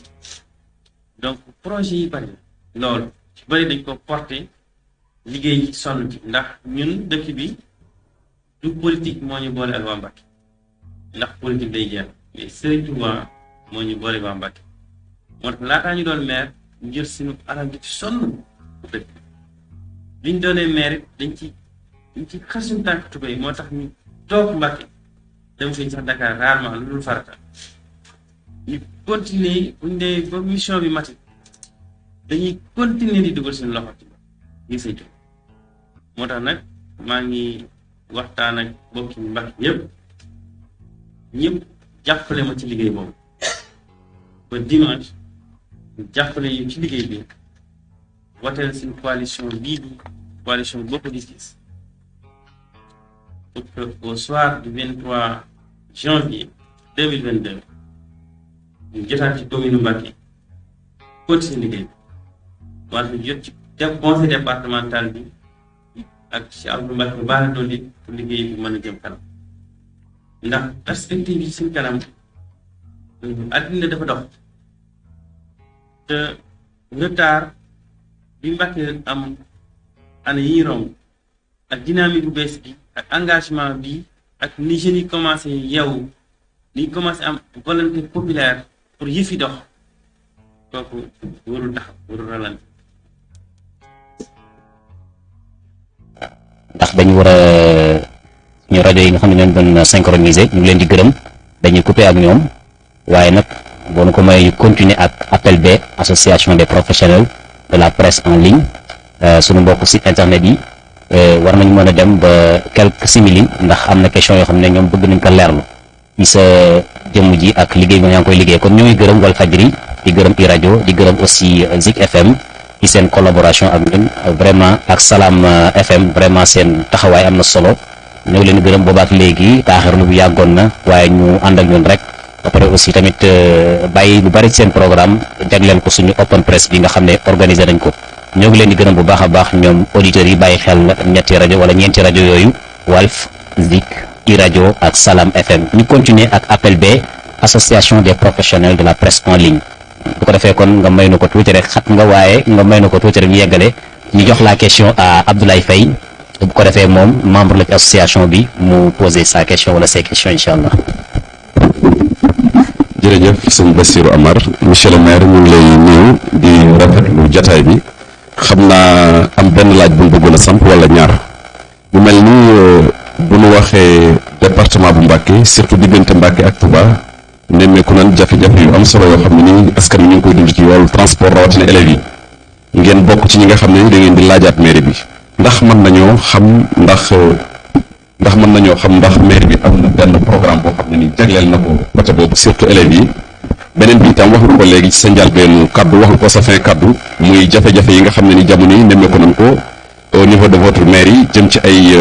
donc projet yi bari loolu ci bari dañ ko porté liggéey ci sonn ci ndax ñun dëkk bi du politique moo ñu boole ak waa Mbacke ndax politique day jeex mais Serigne Touba moo ñu boole waa Mbacke moo tax laataa ñu doon maire ñu jël suñu alal di ci sonn dëkk biñ doonee maire dañ ci xar suñu tànk tubéy moo tax ñu toog Mbacke dem fi sax Dakar rarement lu dul farata ñu continuer buñ dee ba mission bi mati dañuy continuer di dugal suñu loxo ci ngir say jóg moo tax nag maa ngi waxtaan ak bokki Mbacke ñëpp jàppale ma ci liggéey boobu ba dimanche jàppale ñu ci liggéey bi wateel suñu coalition bii di coalition Bokk Gis-Gis pour que au soir du 23 janvier 2022 ñu jotaat ci commune Mbacke continuer liggéey bi wante jot ci conseil départemental bi ak ci Abdou Mbacke baax doon it pour liggéey bi mën a jëm kanam ndax perspective yi suñ kanam àddina dafa dox te retard bi Mbacke am année yi romb ak dynamique bu bees bi ak engagement bi ak ni jeunes yi commencé yeewu ni commencé am volonté populaire pour yëfi dox kooku warul taxaw warul ralante ndax dañu war a ñu rajo yi nga xam ne leen doon synchroniser ñu ngi leen di gërëm dañuy couper ak ñoom waaye nag boo nu ko may continuer ak appel B association des professionnels de la presse en ligne sunu mbokk site internet yi war nañu mën a dem ba quelques simili ndax am na question yoo xam ne ñoom bëgg nañ ko leerlu ci sa jëmm ji ak liggéey bi nga koy liggéey kon ñoo ngi gërëm Walfadjri di gërëm iRadio di gërëm aussi Zik FM ci seen collaboration ak ñun vraiment ak Salam FM vraiment seen taxawaay am na solo ñoo ngi leen gërëm boobaak léegi taaxirlu bu yàggoon na waaye ñu ànd ak ñun rek ba pare aussi tamit bàyyi lu bari seen programme jagleel ko suñu open press bi nga xam ne organisé nañ ko ñoo ngi leen di gërëm bu baax a baax ñoom auditeurs yi bàyyi xel ñetti rajo wala ñeenti rajo yooyu Walf Zik iRadio ak Salam FM ñu continuer ak appel B association des professionnels de la presse en ligne bu ko defee kon nga may na ko tuuti rek xat nga waaye nga may na ko tuuti rek ñu yeggale ñu jox la question à Abdoulaye Faye bu ko defee moom membre la ci association bi mu poser sa question wala ses questions incha allah. jërëjëf sëñ Bassirou Amar monsieur le maire ñu ngi lay nuyu di rafetlu jataay bi xam naa am benn laaj bu ñu bëggoon a samp wala ñaar bu mel ni bu ñu waxee département bu Mbacke surtout diggante Mbacke ak Touba nemmeeku nan jafe-jafe yu am solo yoo xam ne ni askan wi ñu ngi koy dund ci wàllu transport rawatina élèves yi ngeen bokk ci ñi nga xam ne da ngeen di laajaat mairie bi ndax mën nañoo xam ndax ndax mën nañoo xam ndax maire bi am na benn programme boo xam ne ni jagleel na ko côté boobu surtout élèves yi. beneen bi itam wax nga ko léegi ci sa njëlbeenu kaddu wax nga ko sa fin kaddu muy jafe-jafe yi nga xam ne ni jamono yi nemmeeku nañ ko au niveau de votre mairie jëm ci ay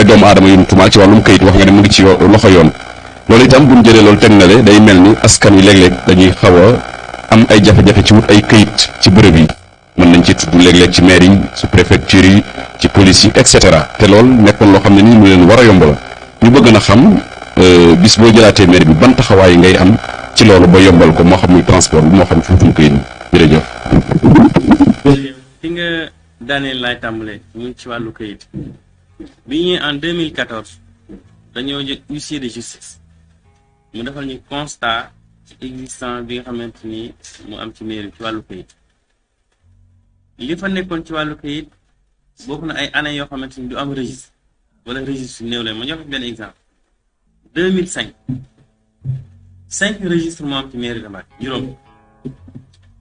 doomu aadama yu ñu tumaal ci wàllum kayit wax nga ne mu ngi ci loxo yoon loolu itam bu ñu jëlee loolu teg na le day mel ni askan wi léeg-léeg dañuy xaw a am ay jafe-jafe ci wut ay kayit ci bërëb yi mën nañ ci tudd léeg-léeg ci maire yi su préfecture yi ci police yi et cetera te loolu nekkoon loo xam ne nii lu leen war a yomb la ñu bëgg na xam bis boo jëlaatee maire bi ban taxawaay ngay am ci loolu ba yombal ko moo xam muy transport bi moo xam fi mu kayit jërëjëf. fi nga daaneel laay tàmbalee muy ci wàllu kayit bi ñëwee en 2014 dañoo jël huissier de justice mu defal ñu constat ci existant bi nga xamante ni mu am ci mairie ci wàllu kayit li fa nekkoon ci wàllu kayit bokk na ay années yoo xamante ni du am registre wala registre néew leen ma jox benn exemple 2005 5 registres moo am ci mairie de Mbacke juróom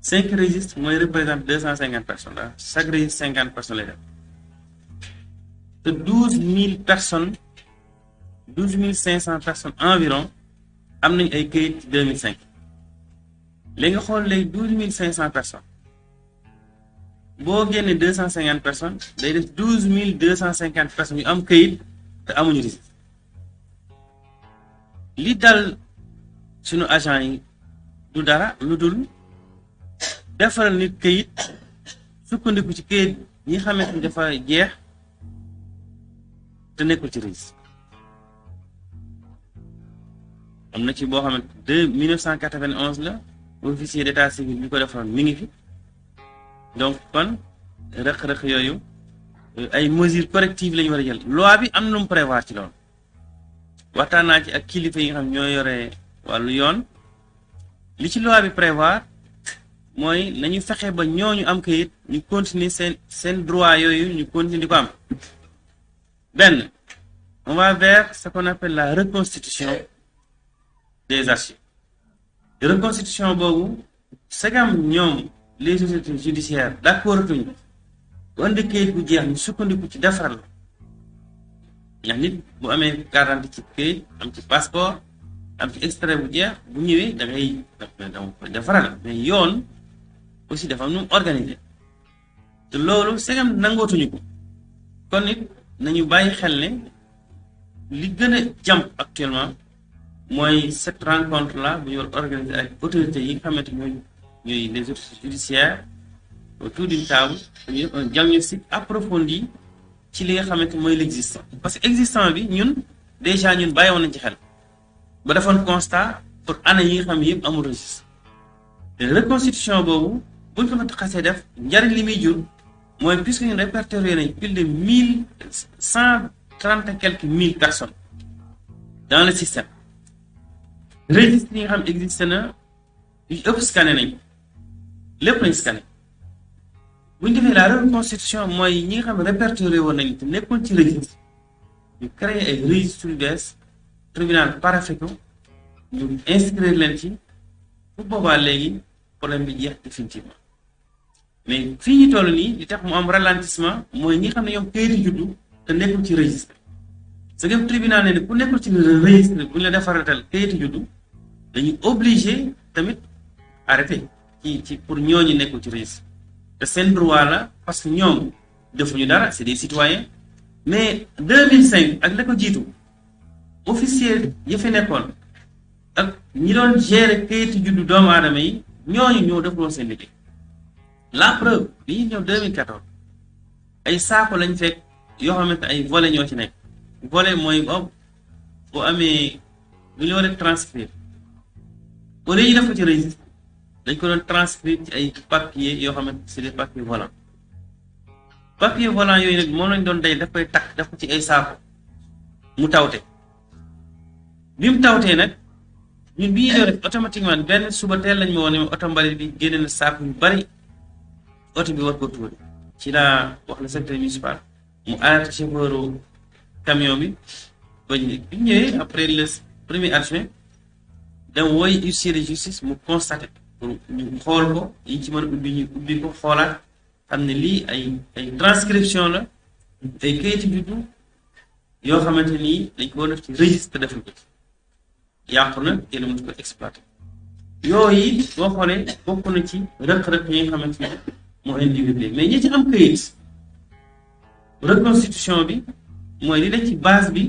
5 registres mooy représente 250 personnes la chaque registre 50 personnes lay def te 12000 personnes 12500 personnes environ am nañ ay këyit ci 2005 léegi nga xool léegi 12500 personnes boo génnee 250 personnes day def 12250 personnes yu am këyit te amuñu registre li dal sunu agent yi du dara lu dul defaral nit këyit sukkandiku ci këyit ñi xamante ni dafa jeex te nekkul ci registre am na ci boo xamante 1991 la officier d'état civil bi ko defaroon mi ngi fi donc kon rëq-rëq yooyu ay mesures correctives la ñu war a jël loi bi am na lu mu prévoir ci loolu waxtaan naa ci ak kilifa yi nga xam ñoo yore wàllu yoon li ci loi bi prévoir mooy nañu fexe ba ñooñu am kayit ñu continuer seen droit yooyu ñu continuer di ko am benn on va vers ce qu'on appelle la reconstitution des archives reconstitution boobu sagam ñoom les autorités judiciaires d'accord tuñu bu indi kayit bu jeex ñu sukkandiku ci defaral ndax nit bu amee carte d'identité ci kayit am ci passeport am ci extrait bu jeex bu ñëwee da ngay defaral mais yoon aussi dafa am nu mu organisé te loolu segam nangootuñu ko kon nit nañu bàyyi xel ne li gën a jàmp actuellement mooy cette rencontre là bu ñu war organiser ak autorités yi nga xamante ñooy les autorités judiciaires autour d'une table dañuy def un diagnostic approfondi ci li nga xamante mooy l'existant parce que existant bi ñun déjà ñun bàyyi woon nañ ci xel ba defoon constat pour année yi nga xam ne yëpp amul registre te reconstitution boobu buñ ko fa xasee def njariñ li muy jur mooy puisque ñun répertorié nañ plus de 1130 et quelques mille personnes dans le système registre yi nga xam existe na yu ëpp scanné nañ lépp lañ scanné buñ defee la reconstitution mooy ñi nga xam répertorié woon nañ te nekkoon ci registre ñu créé ay registre yu bees tribunal parafait ko ñu inscrire leen ci bu boobaa léegi problème bi jeex définitivement mais fii ñu toll nii li tax mu am ralentissement mooy ñi xam ne ñoom kayitu juddu te nekkul ci registre ce que tribunal ne ku nekkul ci registre bu ñu la defaratal kayitu juddu dañuy obligé tamit arrêté ci pour ñooñu nekkul ci registre te seen droit la parce que ñoom defuñu dara c'est des citoyens mais 2005 ak la ko jiitu officier ya fi nekkoon ak ñi doon gérer kayitu juddu doomu aadama yi ñooñu ñoo defuloon seen liggéey la preuve bi ñu ñëw 2014 ay saako lañ fekk yoo xamante ay volet ñoo ci nekk volet mooy boo amee bu ñu war a transcrire au lieu ñu def ko ci registre dañ ko doon transcrire ci ay papier yoo xamante c'est des papiers volants papier volant yooyu nag moom lañ doon day daf koy takk daf ko ci ay saako mu tawte bi mu tawtee nag ñun bi ñuy def automatiquement benn suba teel lañ ma woon ne oto mbalit bi génne na saako yu bari oto bi war ko tuuri ci laa wax le secrétaire municipal mu arrêté chauffeur camion bi ba bi ñëwee après le premier adjoint dem wooy huissier de justice mu constaté pour ñu xool ko yi ci mën a ubbi ñu ubbi ko xoolaat xam ne lii ay transcription la ay kayitu juddu yoo xamante ni dañ ko def ci registre defuñ ko ci yàqu na kenn mënut ko exploité yooyu boo xoolee bokk na ci rëq-rëq yi nga xamante ni moo individuel mais ñi ci am këyit reconstitution bi mooy li nekk ci base bi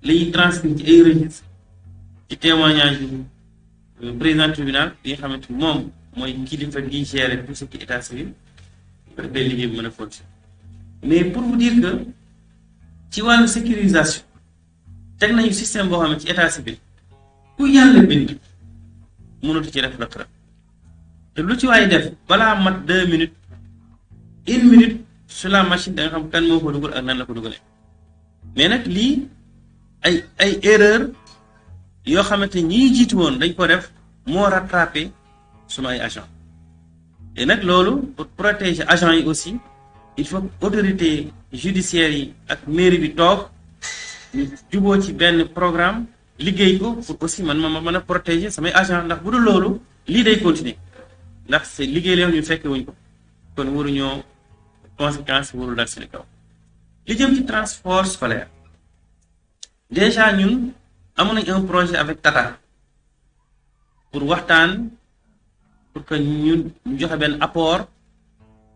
la ñuy transcrire ci ay registre ci témoignage yu président tribunal yi nga xamante ni moom mooy kilifa gi gérer tout ce qui est état civil ba day liggéey bi mën a fonctionner mais pour vous dire que ci wàllu sécurisation teg nañu système boo xam ne ci état civil ku yàlla bind mënatu ci def rëq-rëq te lu ci waay def balaa mat 2 minutes 1 minute sur la machine da nga xam kan moo ko dugal ak nan la ko dugalee mais nag lii ay erreur yoo xamante ni ñi jiitu woon dañ ko def moo rattrapé sunu ay agent et nag loolu pour protéger agent yi aussi il faut autorité judiciaire yi ak mairie bi toog ñu juboo ci benn programme liggéey ko pour aussi man ma mën a protéger samay agent ndax bu dul loolu lii day continuer ndax c'est liggéey leen ñu fekke wuñ ko kon waruñoo conséquence warul dal seen kaw li jëm ci transport scolaire déjà ñun amoon nañ un projet avec Tata pour waxtaan pour que ñun ñu joxe benn apport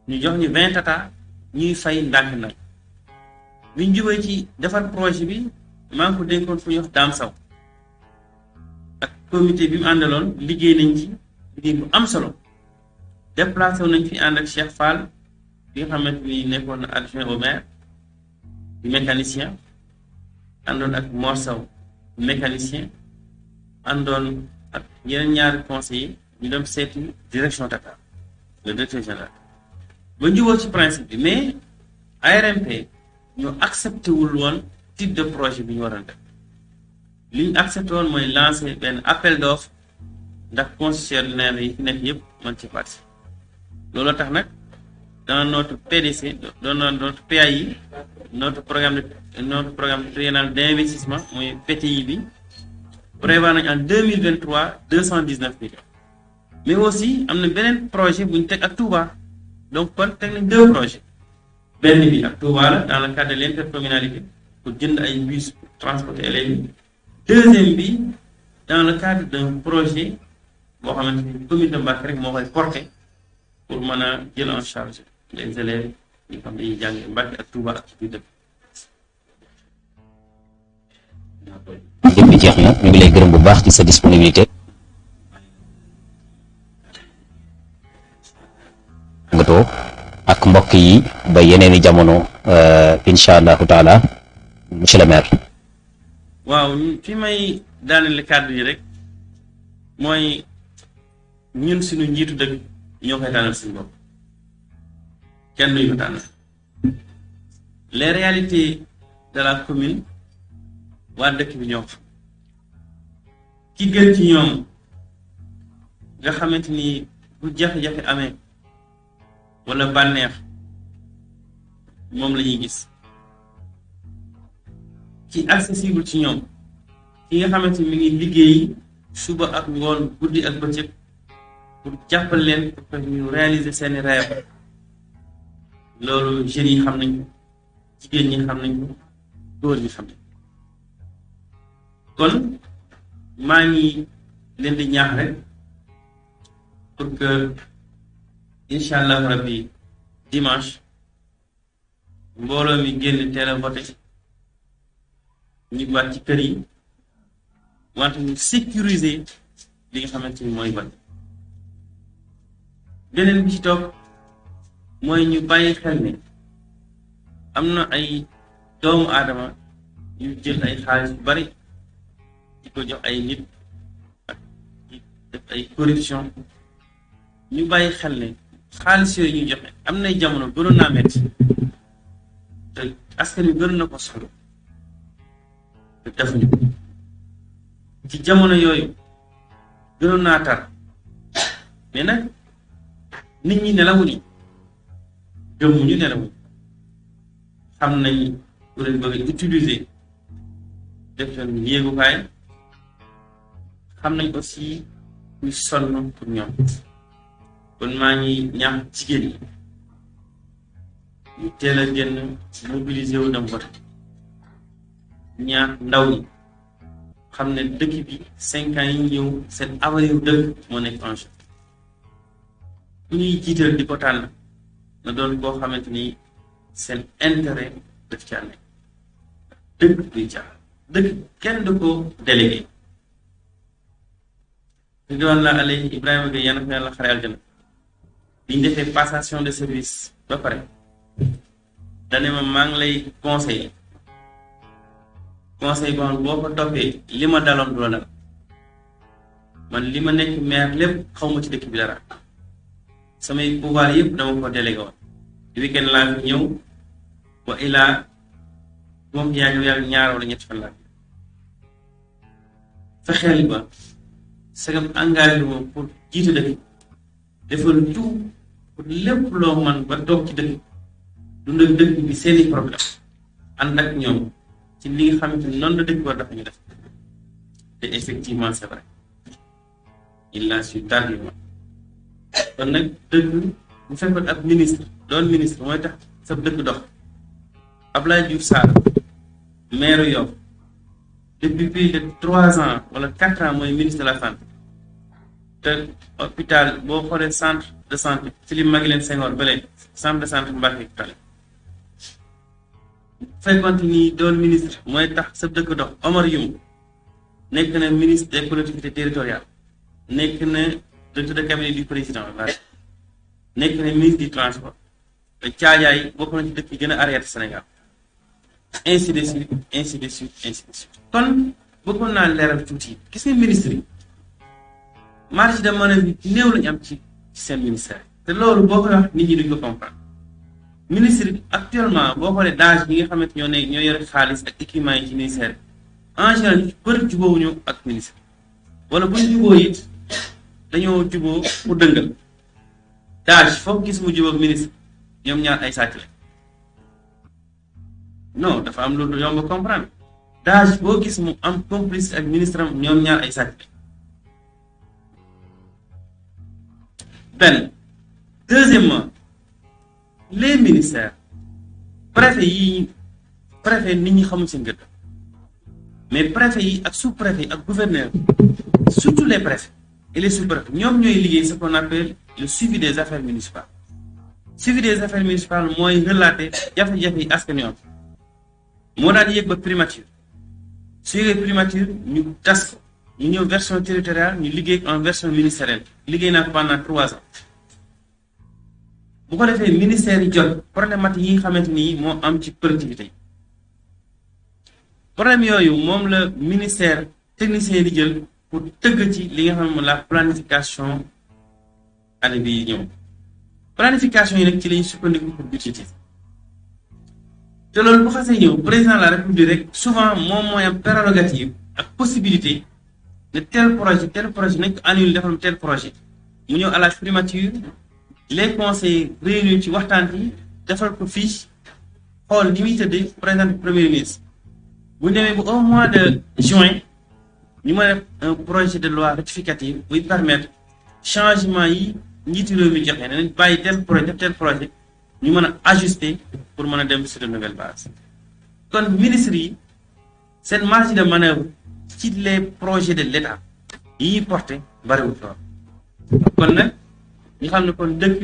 ñu jox ñu 20 Tata ñuy fay ndànk-ndànk biñ jubee ci defar projet bi maa ngi ko dénkoon fu ñuy wax Dame Sow ak comité bi mu àndaloon liggéey nañ ci liggéey bu am solo déplacé wu nañ fi ànd ak Cheikh Fall bi nga xamante ni nekkoon na adjoint au maire di mécanicien àndoon ak Mor Sow mécanicien àndoon ak yeneen ñaari conseillers ñu dem seeti direction Tata le directeur général ba njuboo ci principe bi mais ARMP ñu accepté wul woon type de projet bi ñu waroon def li ñu accepté woon mooy lancer benn appel d'offre ndax concessionnaire yi fi nekk yëpp mën ci participer loolu tax nag dans notre PDC dans notre PAI notre programme triennal d'investissement mooy PTI bi prévoir nañ en 2023 219 millions mais aussi am na beneen projet bu ñu teg ak Touba donc kon teg nañ 2 projets benn bi ak Touba la dans le cadre de l'intercommunalité pour jënd ay bus pour transporter élèves yi deuxième bi dans le cadre d'un projet boo xamante ni commune de Mbacke rek moo koy porter pour mën a jël en charge les élèves yi xam dañuy jàng Mbacke ak Touba ak ci biir dëkk. lépp jeex na ñu ngi lay gërëm bu baax ci sa disponibilité. ngatoo ak mbokk yi ba yeneeni jamono incha allahu taala monsieur le maire. waaw fi may daaneel kàddu yi rek mooy ñun suñu njiitu dëkk ñoo koy tànnal suñu bopp kenn duñu ko tànnal les réalités de la commune waa dëkk bi ñoo xam ki gën ci ñoom nga xamante ni bu jafe-jafe amee wala bànneex moom la ñuy gis ci accessible ci ñoom ki nga xamante ni mi ngi liggéey suba ak ngoon guddi ak bëccëg pour jàppal leen pour que ñu réaliser seeni rêve loolu jeunes yi xam nañ ko jigéen ñi xam nañ ko góor ñi xam nañ kon maa ngi leen di ñaax rek pour que incha allah rabbi dimanche mbooloo mi génn teel a voté ñu waat ci kër yi wante ñu sécuriser li nga xamante ni mooy vote beneen bi ci toog mooy ñu bàyyi xel ne am na ay doomu aadama yu jël ay xaalis yu bari di ko jox ay nit ak di def ay corruption ñu bàyyi xel ne xaalis yooyu ñu joxe am nay jamono gënoon naa metti te askan wi gënoon na ko soxla te defuñu ko ci jamono yooyu gënoon naa tar mais nag nit ñi nelawuñu gëmmuñu nelawuñu xam nañ ku leen bëgg utiliser def seen yéegukaay xam nañ aussi kuy sonn pour ñoom kon maa ngi ñaax jigéen ñi ñu teel a génn mobiliser wu dem vote ñaax ndaw ñi xam ne dëkk bi 5 ans yi ñëw seen avenir dëkk moo nekk en jeu ku ñuy jiital di ko tànn na doon koo xamante ni seen intérêt daf caa nekk dëkk duy caa dëkk kenn du ko délégué di doon la alay Ibrahima Gueye yàlla na ko yàlla xare aljana biñ defee passation de service ba pare dane ma maa ngi lay conseiller boo xam boo ko toppee li ma daloon du la dal man li ma nekk maire lépp xaw ma ci dëkk bi dara samay pouvoir yëpp dama ko délégué woon weekend laa fi ñëw wa ilaa moom yàgg ñaar wala ñetti fan laa fexeel ba sagam engagé ma pour jiite dëkk defal tout pour lépp loo man ba toog ci dëkk dund ak dëkk bi seeni problème ànd ak ñoom ci li nga xamante ni noonu la dëkk war dafa ñu def te effectivement c'est vrai il l'a su tardivement kon nag dëkk bu fekkoon ab ministre doon ministre mooy tax sa dëkk dox Abdoulaye Diouf Sarr maire Yoff depuis plus de 3 ans wala 4 ans mooy ministre de la santé te hôpital boo xoolee centre de santé Philippe Maguilène Senghor bële centre de santé Mbacke tale fekkoon ni doon ministre mooy tax sa dëkk dox Omar Youm nekk na ministre des collectivités territoriales nekk na directeur de cabinet du président nekk na ministre du transport te caajaay bokk na ci dëkk yi gën a arrière Sénégal ainsi de suite ainsi de suite ainsi de suite kon bëggoon naa leeral tuuti gis nga ministre yi marge de manœuvre yi néew lañu am ci seen ministère te loolu boo koy wax nit ñi duñ ko comprendre ministre bi actuellement boo xoolee d'âge yi nga xamante ñoo yore xaalis ak équipement yi ci ministère bi en général ñu bëri jubóowuñu ak ministre wala buñ jubóo it dañoo jubóo pour dëngal d'âge foog gis mu jubóo ak ministre ñoom ñaar ay sàcc la non dafa am loolu yomb comprendre d'âge boo gis mu am complice ak ministre am ñoom ñaar ay sàcc la benn deuxièmement les ministères préfet nit ñi xamul seen gëdd mais préfet yi ak sous-préfet yi ak gouverneur surtout les préfets et les sous-préfets ñoom ñooy liggéey ce qu'on appelle le suivi des affaires municipales suivi des affaires municipales mooy relater jafe-jafe yi askan wi moo daan yëg ba primature su yëgee primature ñu tas ko ñu ñëw version territoriale ñu liggéey en version ministérielle liggéey naa ko pendant 3 ans bu ko defee ministère yi jot problématique yi nga xamante ni moo am ci collectivité yi problème yooyu moom la ministère technicien di jël pour tëgg ci li nga xam ne la planification année bi ñëw planification yi nag ci lañu sukkandiku pour budgétiser te loolu bu xasee ñëw président de la république rek souvent moom mooy am prérogative ak possibilité de tel projet nañ ko annulé defal tel projet mu ñëw à la primature les conseils réunis ci waxtaan yi defal ko fiche xool ni muy tëddee président premier ministre bu demee bu au mois de juin ñu mën a def un projet de loi rectificative buy permettre changement yi njiitu réew mi joxe nañ bàyyi tel projet ñu mën a ajuster pour mën a dem sur de nouvelles bases kon ministres yi seen marge de manœuvre ci les projets de l'État yi ñuy porté bariwul lool kon nag ñu xam ne kon dëkk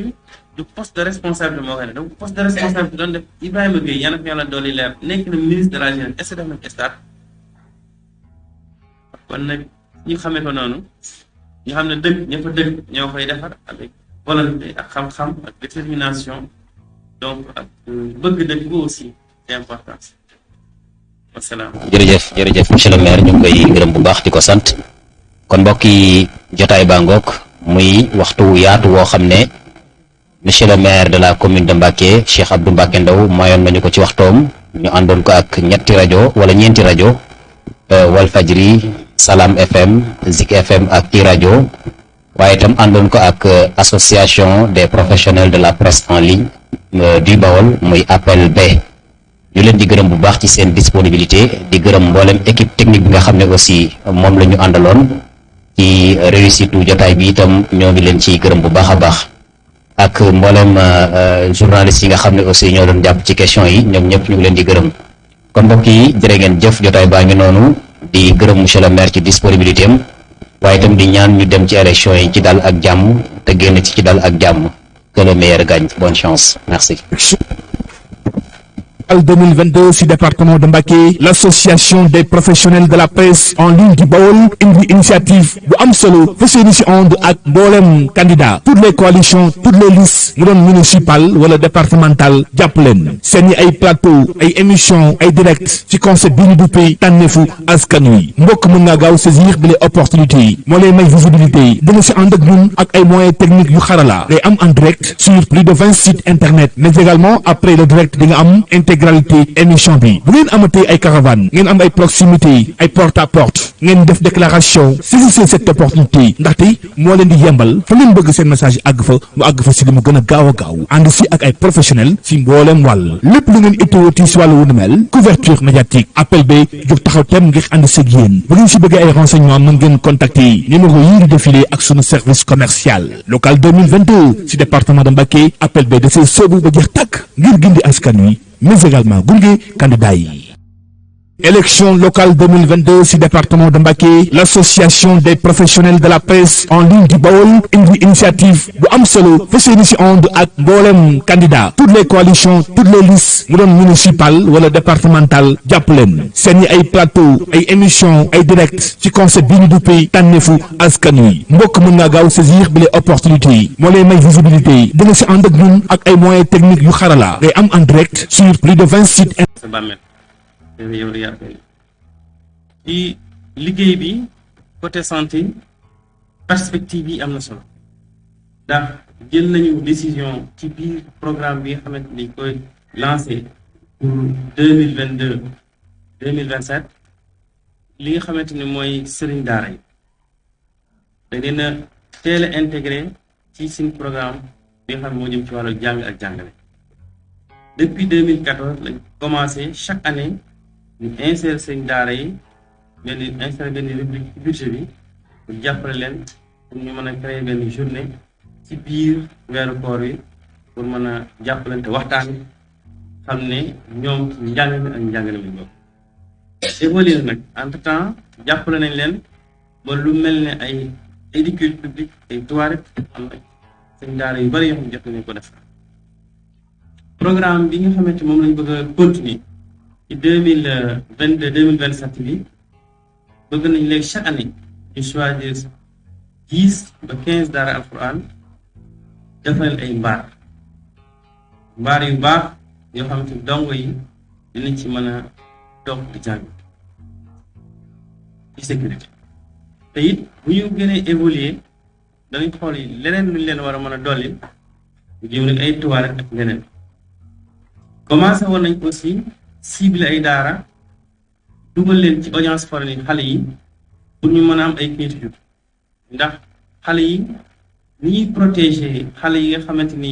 du poste de responsabilité moo koy ne donc poste de responsabilité doon def Ibrahima Gueye yàlla na ko yàlla dolli leer nekk na ministre de la jeunesse est-ce que def na ko stade kon nag ñu xamee ko noonu ñu xam ne dëkk ña fa dëkk ñoo koy defar avec volonté ak xam-xam ak détermination donc ak bëgg dëkk bi aussi c'est important wasalaam. jërëjëf monsieur le maire ñu ngi koy gërëm bu baax di ko sant kon mbokk yi jotaay baa ngoog muy waxtu yaatu woo xam ne monsieur le maire de la commune de Mbacke Cheikh Abdou Mbacke Ndao mayoon nañu ko ci waxtoom ñu àndoon ko ak ñeenti rajo wala ñeenti rajo Walfadjri Salam FM Zik FM ak i rajo waaye itam àndoon ko ak association des professionnels de la presse en ligne du Baol muy appel B ñu leen di gërëm bu baax ci seen disponibilité di gërëm mboolem équipe technique bi nga xam ne aussi moom la ñu àndaloon ci réussite jotaay bi itam ñoo ngi leen ci gërëm bu baax a baax ak mboolem journalistes yi nga xam ne aussi ñoo doon jàpp ci question yi ñoom ñëpp ñu ngi leen di gërëm kon mbokk yi jërë ngeen jëf jotaay baa ngi noonu di gërëm monsieur le maire ci disponibilité am waaye itam di ñaan ñu dem ci élection yi ci dal ak jàmm te génn ci dal ak jàmm que le meilleur gagne. Bonne chance, merci. 2022 ci département de Mbacke, l'association des professionnels de la presse en ligne du Baol indi initiative bu am solo fa seeni ci ànd ak mboolem candidat toutes les coalitions toutes les listes mu doon municipal wala départemental jàpp leen seeni ay plateau ay émission ay direct ci concept bi ñu duppee tànneefu askan wi mbokk mën naa gaaw saisir bi les opportunités moo lay may visibilité dina ci ànd ak ñun ak ay moyens techniques yu xarala day am en direct sur plus de 20 sites internet mais également après le direct di nga am intégralité émission bi bu ngeen amatee ay caravane ngeen am ay proximité ay porte à porte ngeen def déclaration saisissez cette opportunité ndaxte moo leen di yembal fa ngeen bëgg seen message àgg fa mu àgg fa si li mu gën a gaaw ànd si ak ay professionnels si mbooleem wàll lépp lu ngeen itteewati si wàllu wu ni mel couverture médiatique appel ba jóg taxaw tem ngir ànd seeg yéen bu ngeen si bëggee ay renseignements mën ngeen contacter numéro yi di défilé ak sunu service commercial local 2022 si département de Mbacké appel ba da see soobu ba jeex tàkk ngir gindi askan wi mais également gunge candidat yi. Élection locale 2022 ci département de Mbacke, l'association des professionnels de la presse en ligne du Baol indi initiative bu am solo fa seeni ci ànd ak mboolem candidat toutes les coalitions toutes les listes mu doon municipal wala départemental jàpp leen seeni ay plateau ay émission ay direct ci concept bi ñu duppee tànneefu askan wi mbokk mën naa gaaw saisir bi les opportunités moo lay may visibilité dina ci ànd ak ñun ak ay moyens techniques yu xarala day am en direct sur plus de 20 sites. ci liggéey bi côté santé perspective yi am na solo ndax jël nañu décision ci biir programme bi nga xamante ni koy lancé pour 2022 2027 li nga xamante ni mooy sëriñ daara yi da ngeen a teel a intégré ci suñ programme bi nga xam ne moo jëm ci wàllu jàng ak jàngale depuis 2014 lañ commencé chaque année ñu insérer seen daara yi insérer benn rubrique ci budget bi pour jàppale leen pour ñu mën a créer benn journée ci biir weeru koor wi pour mën a jàppalante waxtaan xam ne ñoom ci njàng mi ak njàngale mi bokk. évolué nag entre temps jàppale nañ leen ba lu mel ne ay éducation publique ay toilettes am na seen daara yu bari yoo xam ne jot nañu ko def programme bi nga xamante moom lañ bëgg a continuer. ci 2022 2027 bi bëgg nañ léegi chaque année ñu choisir 10 ba 15 daara alquran defal ay mbaar yu baax yoo xamante ni dongo yi dinañ ci mën a toog di jàng ci sécurité te it bu ñu gënee évoluer danañ xool yi leneen luñ leen war a mën a dolli ñu jëm rek ay toilettes ak leneen commencé woon nañ aussi cible ay daara dugal leen ci audience foraine xale yi pour ñu mën a am ay kayitu juddu ndax xale yi ni ñuy protéger xale yi nga xamante ni